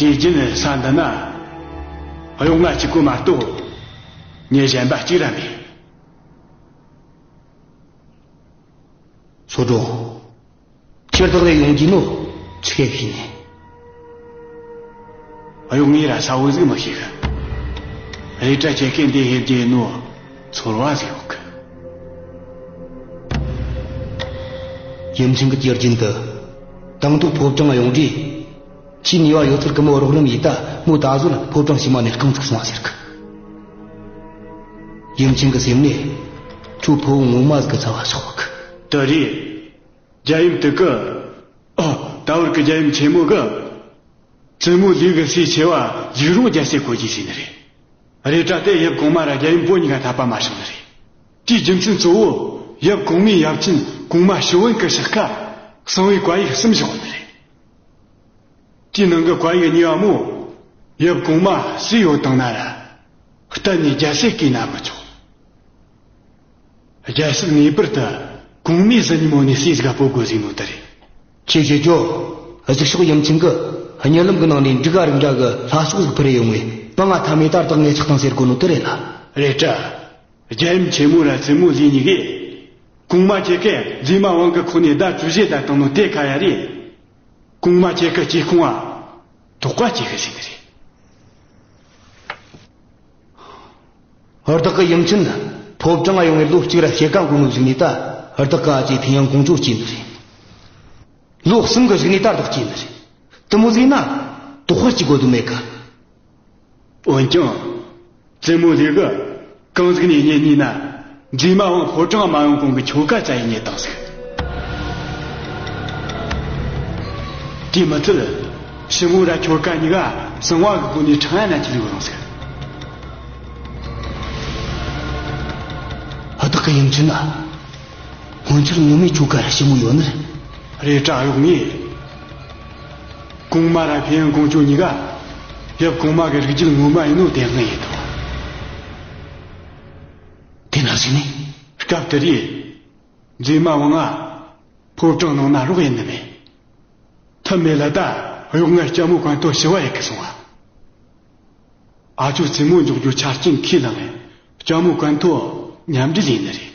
དུས་རྒྱུན་ས་འདི་ན། གཡོག་ང་གཅིག་པོ་མ་གཏོགས་མྱི་གཞན་པ་གཅིག་ར་མེད། ཚོ་སྒྲོན། ཁྱེད་བདག་ལས་ཡོང་རྒྱུ་ནོ་ཆི་གེ་ཤེས་ནས། གཡོག་ངས་ར་གསལ་བོ་ཟིག་མི་ཤེས་གི། རེད་དྲ་ཁྱེད་ཀྱིས་འདི་ཧེ་རྒྱུ་ནོ་ཚོར་བ་ཟིག་ཡོད་གི། ཡུམ་ཆེན་གྱི་དགེ་རྒན་དུ་དང་ཐོག་ཕོ་བྲང་ཡོང་དུས། ཁྱེད་ནུས་པ་ཡོད་ཚད་གི་མོ་རོགས་རམ་ཡིས་ད་མོ་ད་གཟོད་ཕོ་བྲང་ཕྱི་མ་ནས་རྐང་ཚུགས་སོང་ཟེར་གི། ཡུམ་ཆེན་གྱི་སེམས་ནས་ཁྱོད་ཕོ་བོ་ངོ་མ་ཟིག་གི་ཚ་བ་ཤོར་གི། དེ་རེད། རྒྱལ་ཡུམ་དེ་གི། ཨ། ད་བར་གི་རྒྱལ་ཡུམ་ཆེན་མོ་གི། བཙུན་མོ་ལུས་གི་སྲས་ཆེ་བ་ལུས་རུང་རྒྱལ་སྲས་གོ་རྒྱུ་ཟེར་ནི་རེད། རེད་དྲ་དེ་ཡབ་གོང་མ་ར་རྒྱལ་ཡུམ་པོ་གཉིས་ཀ་འཐད་པ་མ་བྱུང་ནི་རེད། དེའི་རྒྱུ་མཚན་གཙོ་བོ། ཡབ་གོང་མའི་ཡབ་ཆེན་གོང་མ་ཞུ་བོན་གི་ཕྱག་ཁ་གསང་བའི་བཀའ་ཡིག་གསུམ་བཞག་ནི་རེད། དེའི་ནང་གི་བཀའ་ཡིག་གཉིས་པ་མོ། ཡབ་གོང་མ་སྲས་ཡོད་དང་ན་ར། གཏན་ནས་རྒྱལ་སྲས་བསྐོས་ན་མི་ཆོག། རྒྱལ་སྲས་ངེས་པར་དུ་གོང་མའི་གཟི་ཉི་མོ་ནས་སྲས་ཟིག་ག་སྤོ་དགོས་ཟེར་ནོ་དེ་རེད། ཁྱེད་ཀྱིས་ཁྱོ་གཟིག་ཤོག། ཡུམ་ཆེན་གི་གཉིད་ལམ་གི་ནང་ནས་འབྲུག་ག་རིགས་འདྲ་གི་ལྷ་ཕྱོགས་ཟིག་ཕུལ་རེ་ཡོང་ངས་པང་ང་ཐ་མའི་ད་རྟགས་ངས་ཆགས་དང་ཟེར་གོ་ནོ་དེ་རེད་ལ། རེད་དྲ། རྒྱལ་ཡུམ་ཆེན་མོ་ར་བཙུན་མོ་ལུས་གཉིས་ཀས། གོང་མ་ཁྱེད་ཀས་མཛེས་མ་དབང་གི་ཁོག་ནས་ཟླ་བཅུ་བཞི་ཟླ་བཏང་ནོ་དེ་ཁ་ཡ་རེད། གོང་མ་ཁྱེད་ཀྱི་སྐྱེ་ཁུངས་ཨ། དོགས་པ་སྐྱེ་གི་ཟེར་ནི་རེད། བདག་གི་ཡུམ་ཆེན་ཕོ་བྲང་ང་ཡོང་བའི་ལོ་གཅིག་ར་ཕྱེད་ཀ་འགོར་ནོ་གཞུག་ནས་ད་བདག་གི་ཨ་ཅེ་ཕིང་ཡང་ཀོང་ཇོ་སྐྱེས་ནི་རེད། ལོ་གསུམ་གི་གཞུག་ནས་ད་བདག་སྐྱེས་ནི་རེད། དེ་མོ་ཟིག་ན་དོགས་པ་སྐྱེ་དགོས་དོན་མེད་གི། འོན་ཀྱང་། བཙུན་མོ་ལུས་གི་གང་ཟིག་ནས་རྙེད་ནི་ན། མཛེས་མ་དབང་ཕོ་བྲང་མ་ཡོང་གོང་གི་ཁྱོ་ག་བཙལ་ཡེ་རྙེད་བཏང་ཟིག། དེ་མི་ཚད། ཞི་མོ་ར་ཁྱོ་ག་གཉིས་ཀ་གསང་བ་གི་སྒོ་ནས་ཁྲང་ཡ་ན་ཅི་ལུས་རུང་ཟིག། བདག་གི་ཡུམ་ཆེན་ན། སྔོན་ཆད་ངོ་མའི་ཁྱོ་ག་ར་ཞི་མོ་ཡོད་ནི་རེད། རེད་དྲ་གཡོག་ངས། གོང་མ་ར་ཕིང་ཡང་ཀོང་ཇོ་གཉིས་ཀ་ཡབ་གོང་མ་གི་རིགས་རྒྱུད་ངོ་མ་ཡིན་ནོ་བདེན་དཔང་ཡིན་དང་། དེ་ན་ཟིག་ནས། སྐབས་དེ་རེད། མཛེས་མ་དབང་ང་ཕོ་བྲང་ནང་ན་རོགས་ཡིན་ནི་མེད། ཐབས་མེད་ལ་ད་གཡོག་ངས་ལྕམ་མོ་ཀོན་ཐོ་ཞུ་བ་ཡེ་གི་སོང་བ། ཨ་ཅོ་བཙུན་མོ་འཇོག་རྒྱུ་ཆ་རྐྱེན་ཁས་བླངས་ནས་ལྕམ་མོ་ཀོན་ཐོ་མཉམ་འབྲེལ་ཡིན་ནི་རེད།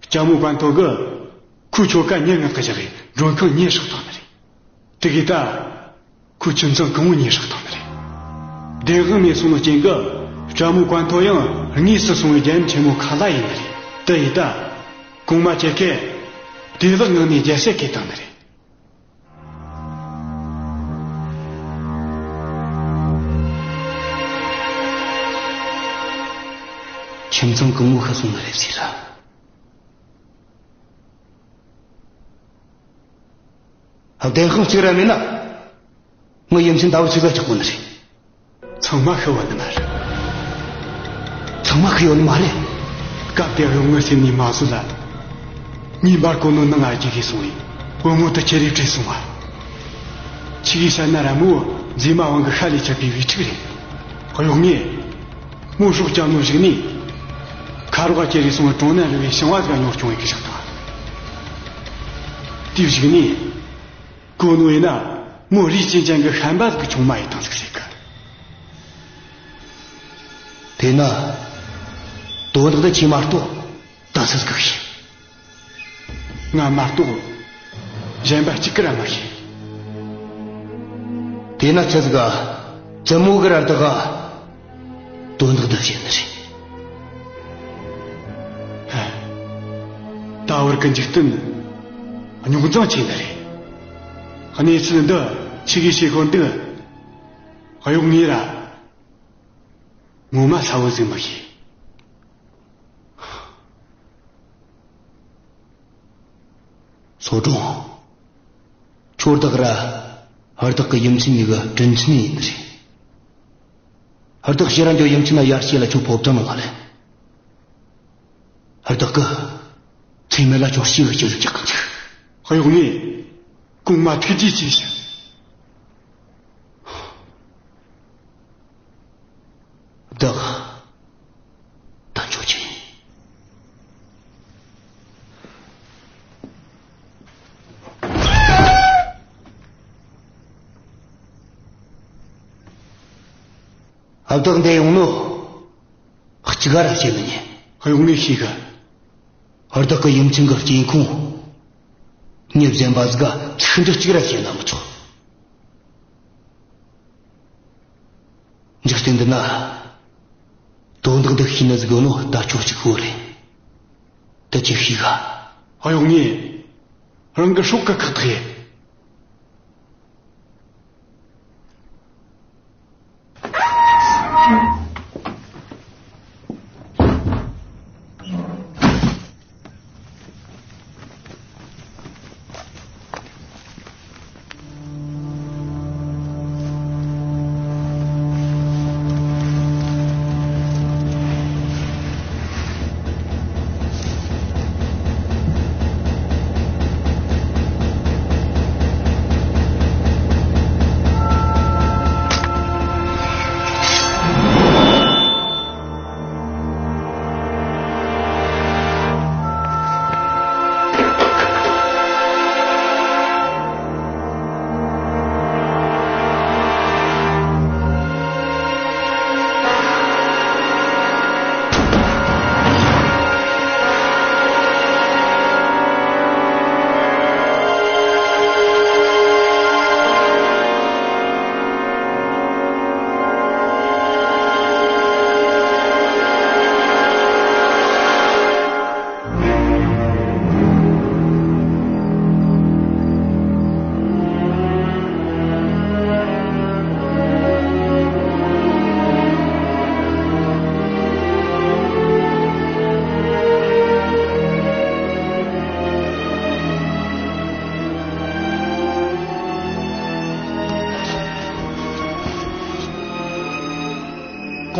ལྕམ་མོ་ཀོན་ཐོ་གི་ཁོའི་ཁྱོ་ག་ཉེ་ངག་གི་བཞག་གི་མགྲོན་ཁང་ཉེ་སྲེག་བཏང་ནི་རེད། དེ་གི་ད་ཁོའི་ཁྱིམ་ཚང་གང་བོ་ཉེ་སྲེག་བཏང་ནི་རེད། བདེན་དཔང་མེད་སོང་ནོ་རྐྱེན་གི་ལྕམ་མོ་ཀོན་ཐོ་ཡང་དངོས་སུ་སོང་བའི་རྒྱལ་ཡུམ་ཆེན་མོ་ཁ་ལ་ཡིན་ནི་རེད། དེ་ཡིན་ད་གོང་མ་ཁྱེད་ཀས་བདེ་ལེགས་ངང་ནས་རྒྱལ་སྲས་བསྐོས་བཏང་ནི་རེད། ཁྱིམ་ཚང་གང་བོ་ཤི་སོང་ནི་རེད་ཟེར་ར། བདེན་དཔང་གཅིག་ར་མེད་ན། ངའི་ཡུམ་ཆེན་ད་བར་ཆི་ཟིག་ཆགས་གོ་ནི་རེད། ཚང་མ་ཤི་བ་ནི་མ་རེད། ཚང་མ་ཤི་ཡོད་ནི་མ་རེད། སྐབས་དེ་གཡོག་ངའི་སེམས་ནས་མ་བཟོད་ལ། ངའི་འབར་གོ་ནོ་ནང་ང་འཇུག་གི་སོང་ཡིན། བུ་མོ་དེ་ཁྱེར་རེ་བྲོས་སོང་བ། ཆི་གི་ཤ་ན་ར་མོ་མཛེས་མ་དབང་གི་ཤ་ལས་ཆད་པའི་བུ་ཕྲུག་རེད། གཡོག་ངས་མོ་སྲོག་བསྐྱབས་ནོ་གཞུག་ནས། ཁ་རོག་ག་ཁྱེར་རེ་སོང་བ་གྲོང་ན་རུ་བའི་ཞིང་བ་ཟིག་ག་གཉོར་སྐྱོང་ཡེ་གི་བཞག་བཏང་། དེའི་གཞུག་ནས། གོ་ནོ་ཡིན་ན་མོ་རིགས་ཅན་ཅན་གི་ཤན་པ་ཟིག་གི་ཆུང་མ་ཡིན་དང་ཟིག་ཟེར་གི། དེས་ན། དོན་དག་འདི་ཁྱོས་མ་གཏོགས་ད་སུ་ཟིག་གིས་ཤེས། ང་མ་གཏོགས་གཞན་པ་གཅིག་གིས་ར་མ་ཤེས། དེས་ན་ཁྱོད་ཟིག་ག་བཙུན་མོ་གིས་ར་འདི་ག་དོན་དག་འདི་བཤད་ནི་རེད། ད་བར་གི་འཇིག་རྟེན་རྙོག་འཛིང་ཆེ་ནི་རེད། གནས་ཚུལ་འདི་ཆི་གིས་ཤེས་གོ་འདུག། གཡོག་ངས་ར་ངོ་མ་གསལ་བོ་ཟིག་མི་ཤེས། ཚོ་གྲོང་། ཁྱོད་བདག་ར་བདག་གི་ཡུམ་ཆེན་གཉིས་ཀ་དྲིན་ཆེན་ཡིན་ནི་རེད། བདག་ཕྱིར་ར་འགྱོ། ཡུམ་ཆེན་ན་ཡར་སྐྱེལ་ལ་ཁྱོད་ཕོ་བྲང་ནང་ང་ལེན། བདག་གིས་ཚེ་སྨད་ལ་ཁྱོད་སྐྱིད་གི་སྐྱིད་གི་སྐྱིད་གི་འཇུག། གཡོག་ངས་གོང་མ་ཐུགས་རྗེ་ཆེ་ཞུ། བདག་ད་འགྱོ་རྒྱུ་ཡིན། བདག་འདི་ཡོང་ནོ་གཅིག་ར་བཤད་མི་ཉན། གཡོག་ངས་ཤེས་གི། བདག་གི་ཡུམ་ཆེན་གི་སྐྱེ་ཁུངས། མྱི་གཞན་པ་ཟིག་ག་ཚིག་འབྲུ་གཅིག་ར་བཤད་ན་མི་ཆོག། འཇིག་རྟེན་འདི་ན། དོན་དག་འདི་ཤེས་ནི་ཟིག་ཡོད་ནོ་ད་ཁྱོད་གཅིག་པོ་རེད། ད་ཅི་ཤེས་ག། གཡོག་ངས་རང་གི་སྲོག་གི་ཁག་ཐེག་ཡེད།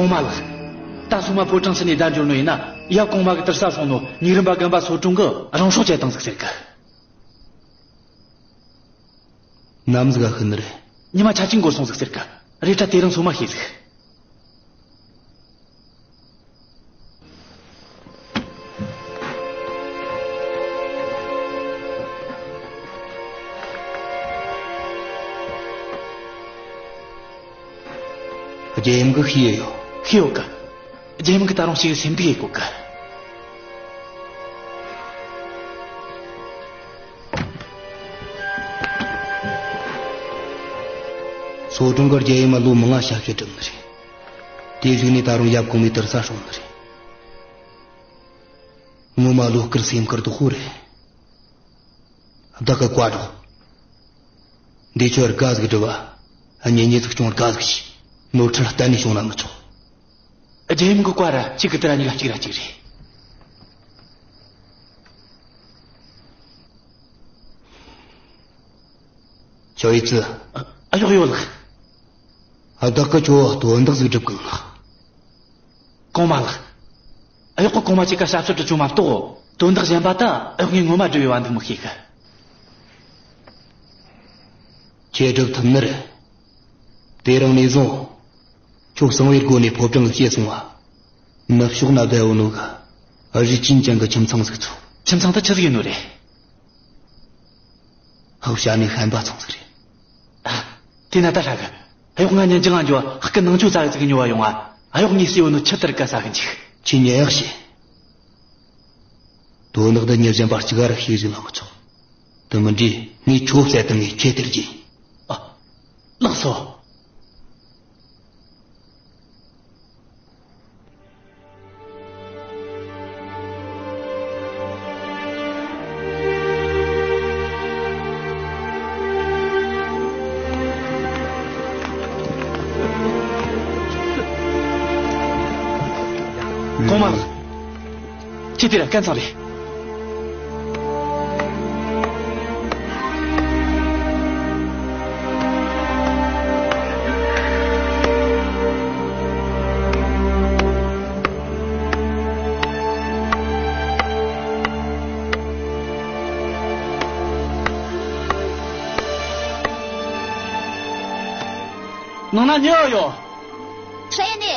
གོང་མ་ལགས། ད་སོ་མ་ཕོ་བྲང་ཕྱི་ནས་བརྡ་འབྱོར་ནོ་ཡིན་ན། ཡབ་གོང་མ་གི་དུར་ས་སྲུང་ནོ་ཉུག་རུམ་པ་རྒན་པ་སོ་དྲུང་གི་རང་སྲོག་བཅད་བཏང་ཟིག་ཟེར་གི། ནམ་ཟིག་ག་ཤི་ནི་རེད། ཉི་མ་ཆ་གཅིག་འགོར་སོང་ཟིག་ཟེར་གི། རེད་དྲ་དེ་རིང་སོ་མ་ཤེས་ཟིག། རྒྱལ་ཡུམ་གི་ཤེས་ཡོད། ཤེས་ཡོད་གི། རྒྱལ་ཡུམ་གི་ད་རུང་ཞིག་སེམས་སྡུག་ཡེད་གོ་གི། སོ་དྲུང་གི་རྒྱལ་ཡུམ་ལོ་མང་ང་ཞབས་ཕྱི་བསྒྲུབས་ནི་རེད། དེ་གཞུག་ནས་ད་རུང་ཡབ་གོང་མའི་དུར་ས་སྲུང་ནི་རེད། ངོ་མ་བློ་དཀར་སེམས་དཀར་དུ་ཧུ་རེད། བདག་གི་བཀའ་སྒྲོགས། འདི་ཆོ་དགའ་ཟིག་སྒྲུབ་བ། གཉེན་ཉེ་ཟིག་སྐྱོང་དགའ་ཟིག་བྱས། ནོར་འཁྲུལ་གཏན་ནས་བྱུང་ན་མི་ཆོག། རྒྱལ་ཡུམ་གི་བཀའ་ར་གཅིག་གི་དེ་ར་གཉིས་ཀ་གཅིག་ར་གཅིག་རེད། ཆོ་ཡི་ཙི། ཨ་ཡོག་ཡོ་ལགས། བདག་གི་ཁྱོ་དོན་དག་ཟིག་སྒྲུབ་གི་ལགས། གོང་མ་ལགས། གཡོག་པོ་གོང་མ་ཅིག་ག་ཞབས་ཕྱི་དུ་བྱུང་མ་གཏོགས། དོན་དག་གཞན་པ་ད་གཡོག་ངས་ངོ་མ་སྒྲུབ་ཡོད་བ་འདུག་མི་ཤེས་གི། ཁྱེད་སྒྲུབ་ཐུབ་ནི་རེད། དེ་རིང་ནས་བཟུང་། ཁྱོད་གསང་བའི་སྒོ་ནས་ཕོ་བྲང་གི་སྐྱེས་སོང་བ། ནུབ་ཕྱོགས་ན་བསྡད་ཡོད་ནོ་གི། རི་ཅིན་ཅན་གི་ཁྱིམ་ཚང་ཟིག་ཚུགས། ཁྱིམ་ཚང་ད་ཆི་ཟིག་ཡིན་ནོ་རེད། ཧབ་བྱ་ནས་ཤན་པ་ཚང་ཟིག་རེད། ཨ། དེ་ན་ད་ཧྲ་གི། གཡོག་ང་ཉིན་རྒྱང་ང་འགྱོ་བ་ཧག་གི་ནང་ཆོས་ཙག་ཙིག་ཉོ་བ་ཡོང་ང་། གཡོག་ངས་ཟེར་ཡོད་ནོ་ཆི་ལྟར་ག་ས་གི་འཇིག། ཁྱེད་ཉན་ཡག་བྱེད། དོན་དག་འདི་མྱི་གཞན་པ་གཅིག་ར་ཤེས་ཟིག་ལ་མི་ཆོག། དེ་མིན་དུས་ངས་ཁྱོད་བསད་དང་ངས་ཁྱེད་སྟེར་གྱིན། ཨ། ལགས་སོ། གོང་མ་ལགས། ཁྱེད་དེ་ར་སྐམ་ཚང་རེད། ནང་ན་མྱི་ཡོད། ཧྲ་ཡ་ནེ།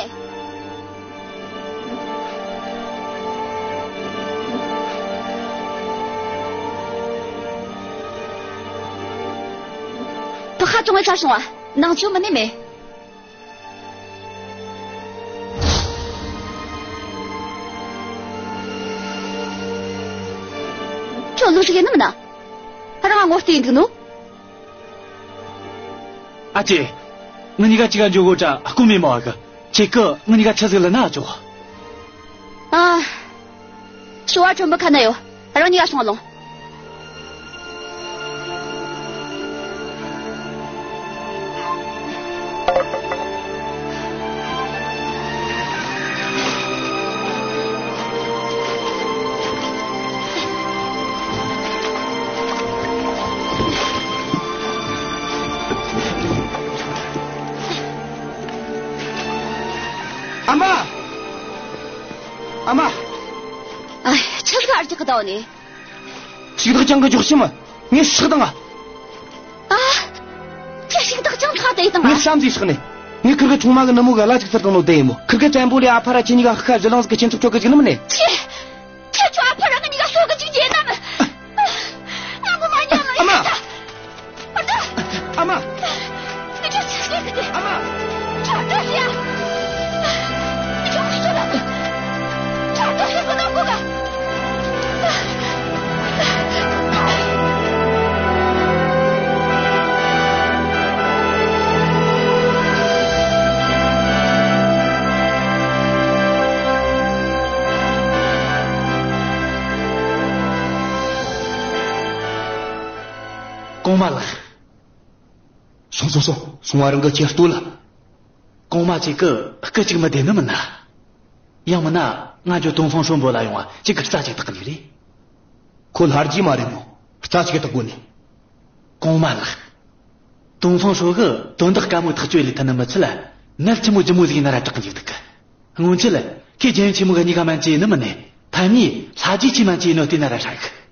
ཕག་ཁ་ཅུང་ངེ་ཚ་སོང་བ། ནང་ཆུ་མི་ནི་མེད། དོན་ལུགས་ཟིག་ཡིན་ནམ་ན། རང་ང་ངོ་བལྟས་འདུག་ནོ། ཨ་ཅེ། ང་གཉིས་ཀ་གཅིག་ག་འཇོག་གོ་ཅ་ཀུ་མེ་མོ་ཨ་གི། ཁྱེད་ཀྱིས་ང་གཉིས་ཀ་ཆི་ཟིག་ལ་ན་ཨ་ཅོ། ཨ། ཞོ་བ་ཁྲོན་པོ་ཁ་ན་ཡོད། རང་གཉིས་ཀ་སོང་ལོང་། ཨ་མ། ཨ་མ། ཨ། ཆི་ཟིག་ཨར་ཅིག་གི་ད་བ་ནི། ཞིག་དག་ཅང་གི་འཇོག་ཤི་མ། ངས་ཤག་དང་ང་། ཨ། ཁྱེད་ཞིག་དག་ཅང་ཐག་དེ་ཡི་དང་ང་། ངས་བསམ་ཟིག་ཤག་ནས། ངས་ཁིར་གི་ཆུང་མ་གི་ནུ་མོ་གི་བླ་ཅིག་ཚར་དང་ནོ་དེ་ཡིན་མོ། ཁིར་གི་བཙན་པོ་ལས་ཨ་ཕ་ར་ཁྱེད་གཉིས་ཀ་ཤི་ཁ་ཟི་ལང་ཟིག་གི་ཁྱེད་ཚོ་ཁྱོ་གི་ཅིག་ནི་མིན་ནས། ཁྱེད། ཁྱེད་ཆོ་ཨ་ཕ་ར་ང་གཉིས་ཀ་སོ་གི་ཅིག་ཡིན་ནམ། ཨ་མ། ཨ་མ། ཨ་མ། གོང་མ་ལགས། སོང་སོང་སོང་། སོང་བ་རང་གི་ཁྱེད་ལྟོས་ལ། གོང་མ་ཅིག་གི་སྐུ་གཅིག་མི་བདེ་ནི་མིན་ན། ཡང་མིན་ན་ང་ཚོ་ཏོང་ཧྥང་ཧྲོ་འབོད་ལ་ཡོང་བ་ཅིག་གི་རྩ་ཅིག་བཏགས་ནི་རེད། ཁོ་ལྷ་རྗེ་མ་རེད་མོ། རྩ་ཅིག་བཏགས་དགོས་ནི། གོང་མ་ལགས། ཏོང་ཧྥང་ཧྲོ་གི་དོན་དག་དཀའ་མོ་ཐག་གཅོད་ལས་ཐུབ་ནི་མི་ཚད་ལ། ནད་ཆི་མོ་ལྗིད་མོ་ཟིག་ཡིན་ན་ར་དྲག་གི་འཇུག་ཐུབ་གི། སྔོན་ཆད་ཁྱེད་རྒྱལ་ཡུམ་ཆེན་མོ་གི་གཉིས་ཀ་མན་ཆད་ཡིན་ནི་མིན་ནས། ཐ་མྱི་ལྷ་རྗེ་ཆེ་མན་ཆད་ཡིན་ནོ་དེ་ན་ར་ཧྲ་གི།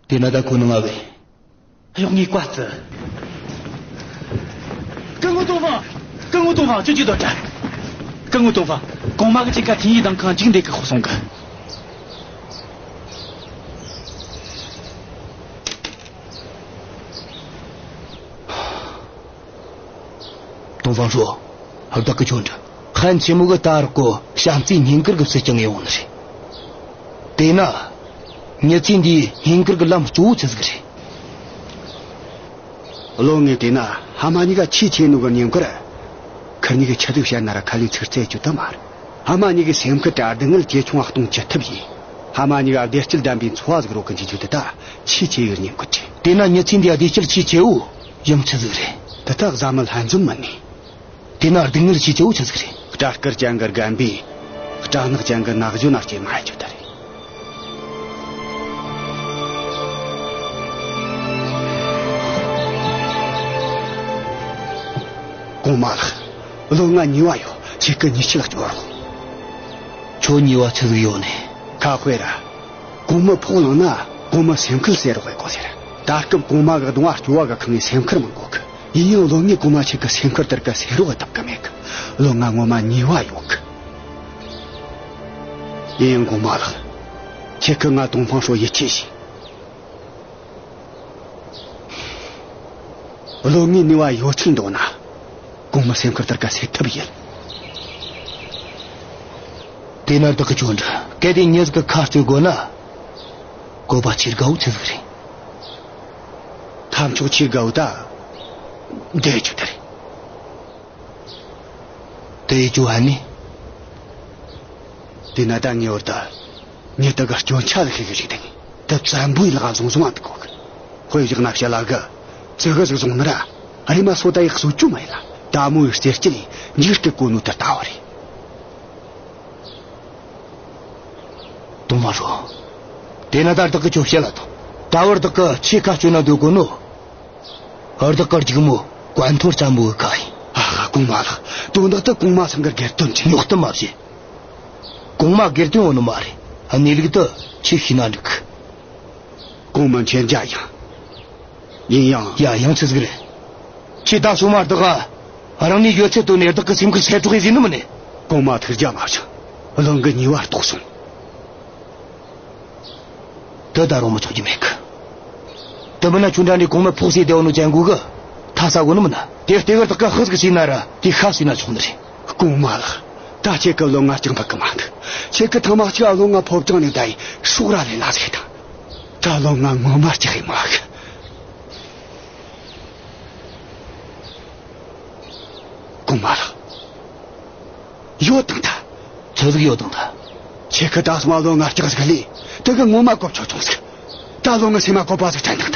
དེ་ན་ད་ཁོ་ནི་ང་བས། གཡོག་ངས་བཀའ་བརྩི། སྐུ་ངོ་ཏོང་ཧྥང་། སྐུ་ངོ་ཏོང་ཧྥང་། ཁྱོད་ཀྱིས་སྡོད་དྲ། སྐུ་ངོ་ཏོང་ཧྥང་། གོང་མ་གི་ཁྱེད་ཀ་ཐིན་ཡིག་དང་ཁང་འཇིག་འདེད་གི་ཁོ་སོང་གི། ཏོང་ཧྥང་ཧྲོ། བདག་གི་ཆོ་འདྲ། ཧན་ཆེན་མོ་གི་ད་རག་གོ་བྱམས་བརྩེའི་སྙིང་གར་གི་སྲིད་ཀྱང་ཡོང་ནི་རེད། དེས་ན། མྱི་ཚེ་འདིའི་སྙིང་གར་གི་ལམ་གཙོ་བོ་ཆི་ཟིག་རེད། བློན་ངས་བལྟས་ན་ཕ་མ་གཉིས་ཀ་ཆེས་ཆེ་ནོ་གི་ཉེན་ཁར། ཁིར་གཉིས་ཀྱིས་ཆི་ཟིག་བཤད་ན་ར་ཁ་ལས་ཚིག་རྩེ་རྒྱུ་ད་མ་རེད། ཕ་མ་གཉིས་ཀྱི་སེམས་ཁུར་དེ་སྡུག་བསྔལ་ཇེ་ཆུང་ང་གཏོང་ཅི་ཐུབ་ཡིན། ཕ་མ་གཉིས་ཀ་བདེ་སྐྱིད་ལྡན་པའི་འཚོ་བ་ཟིག་རོལ་གི་འཇུག་རྒྱུ་དེ་ད་ཆེས་ཆེ་བའི་ཉེན་ཁུར་རེད། དེས་ན་མྱི་ཚེ་འདིའི་བདེ་སྐྱིད་ཆེས་ཆེ་བོ་ཡང་ཆི་ཟིག་རེད། དེ་ད་བཟའ་མི་ལྷན་འཛོམས་མིན་ནི། དེས་ན་སྡུག་བསྔལ་ཆེས་ཆེ་བོ་ཆི་ཟིག་རེད། སྐྲ་དཀར་ཅན་གི་རྒན་པས་སྐྲ་ནག་ཅན་གི་ན་གཞོན་ན་སྐྱེལ་མ་ཡེད་རྒྱུ་དེ་རེད། གོང་མ་ལགས། བློན་ང་ཉེས་པ་ཡོད། ཁྱེད་ཀྱིས་ཉེས་ཆད་ལ་སྐྱོན་རོགས། ཁྱོད་ཉེས་པ་ཆི་ཟིག་ཡོད་ནས། ཁ་དཔེ་ར། གོང་མ་ཕོག་ལངས་ན་གོང་མ་སེམས་ཁུར་སེལ་རོགས་ཡེད་དགོས་ཟེར། ད་སྐབས་གོང་མ་གི་གདུང་བ་སྐྱོ་བ་གི་ཁང་ནས་སེམས་ཁུར་མི་དགོས་གི། ཡིན་ཡང་བློན་ངས་གོང་མ་ཁྱེད་ཀྱི་སེམས་ཁུར་དེར་གི་སེལ་རོགས་ཡེད་ཐུབ་གི་མེད་གི། བློན་ང་ངོ་མ་ཉེས་པ་ཡོད་གི། ཡིན་ཡང་གོང་མ་ལགས། ཁྱེད་ཀྱིས་ང་ཏོང་ཧྥང་ཧྲོ་ཡིད་ཆེས་བྱོས། བློན་ངས་ནུས་པ་ཡོད་ཚད་འདོན་ན། གོང་མ་སེམས་ཁུར་དེར་གི་སེལ་ཐུབ་ཡིན། དེས་ན་བདག་གི་ཆོ་འདྲ། གལ་ཏེ་མྱི་ཟིག་གི་ཁ་རྩོད་དགོས་ན། བཀོད་པ་ཆེས་དགའ་བོ་ཆི་ཟིག་རེད། ཐབས་མཆོག་ཆེས་དགའ་བོ་ད། འདི་ཡི་ཆོ་དེ་རེད། དེ་ཡི་ཆོ་ཧ་ནི། དེས་ན་ད་ངེས་པར་དུ། མྱི་དག་གི་སྐྱོན་ཆ་ལ་ཤེས་གི་ཞིག་དང་། དེ་བཙན་པོའི་ལག་བཟུང་བཟུང་བ་འདུག་གོ་གི། དཔེ་བཞག་ན་བཤད་ལ་གི། ཙི་གུ་ཟིག་བཟུང་ནི་ར། རེམ་མ་སོ་ད་ཡག་སོ་བཅུ་མ་ཡིན་ལ། ད་མོ་ཡི་རྩེ་སྐྱིད་ལས་འཇིགས་སྐད་གོ་ནོ་དེ་ལྟ་བུ་རེད། ཏོང་ཧྥང་ཧྲོ། དེས་ན་ད་བདག་གི་ཆོ་བཤད་ལ་དང་། ད་བར་བདག་གི་ཆེས་ཁ་གཅོད་ན་འདོད་གོ་ནོ། བདག་གི་སྒྱུག་མོ་ཀོན་ཐོར་བཙན་པོ་གི་ཁ་ཡིན། ཨ་ཧ། གོང་མ་ལགས། དོན་དག་དེ་གོང་མ་ཚང་གི་སྒེར་དོན་རེད། ཉོག་གཏམ་མ་བཤད། གོང་མ་སྒེར་དོན་ཡོད་ནི་མ་རེད། གནས་ལུགས་དེ་ཁྱེད་ཤེས་ན་འགྲིག་གི། གོང་མ་མཁྱེན་རྒྱ་ཡངས། ཡིན་ཡང་། ཡ། ཡང་ཆི་ཟིག་རེད། ཁྱེད་ད་སོ་མ་བདག་ག་རང་ནས་ཡོད་ཚད་བཏོན་ནས་བདག་གི་སེམས་ཁུར་སེལ་རོགས་ཡེད་ཟེར་ནི་མིན་ནས། གོང་མ་ཐུགས་རྒྱལ་མ་བཞེངས། བློན་གི་ཉེས་པ་རྟོགས་སོང་། དེ་ད་རུང་མི་ཆོག་རྒྱུ་མེད་གི། དེ་མིན་ན་ཁྱོད་འདྲ་འདྲའི་གོང་མ་ཕོག་སའི་བདེ་བ་ནོ་ཅན་གོ་གི། ཐ་ས་གོ་ནི་མིན་ན། དེ་ལྟེ་བར་བདག་ག་ཧི་ཟིག་ཟེར་ན་ར་དེ་ཤ་ཟེར་ན་ཆོག་ནི་རེད། གོང་མ་ལགས། ད་ཁྱེད་ཀྱི་བློན་ང་སྐྲག་འབུད་གི་མ་འདུག་ཁྱེད་ཀྱི་ཐེངས་མ་གཅིག་བློན་ང་ཕོ་བྲང་ནས་བསྡད་ཡི་སྲོག་ར་ལས་ལ་ཟིག་དང་། ད་བློན་ང་ངོ་མ་སྐྲག་ཡི་མ་གི། གོང་མ་ལགས། ཡོད་དང་ད། ཆི་ཟིག་ཡོད་དང་ད། ཁྱེད་ཀྱི་ད་སོང་བ་བློན་ང་སྐྲག་ཟིག་ལས། དེ་གི་ངོ་མ་གོ་ཆོད་བྱུང་ཟིག་ད་བློན་ང་སེམས་མ་བཀོད་པ་ཟིག་དྲན་དང་ད།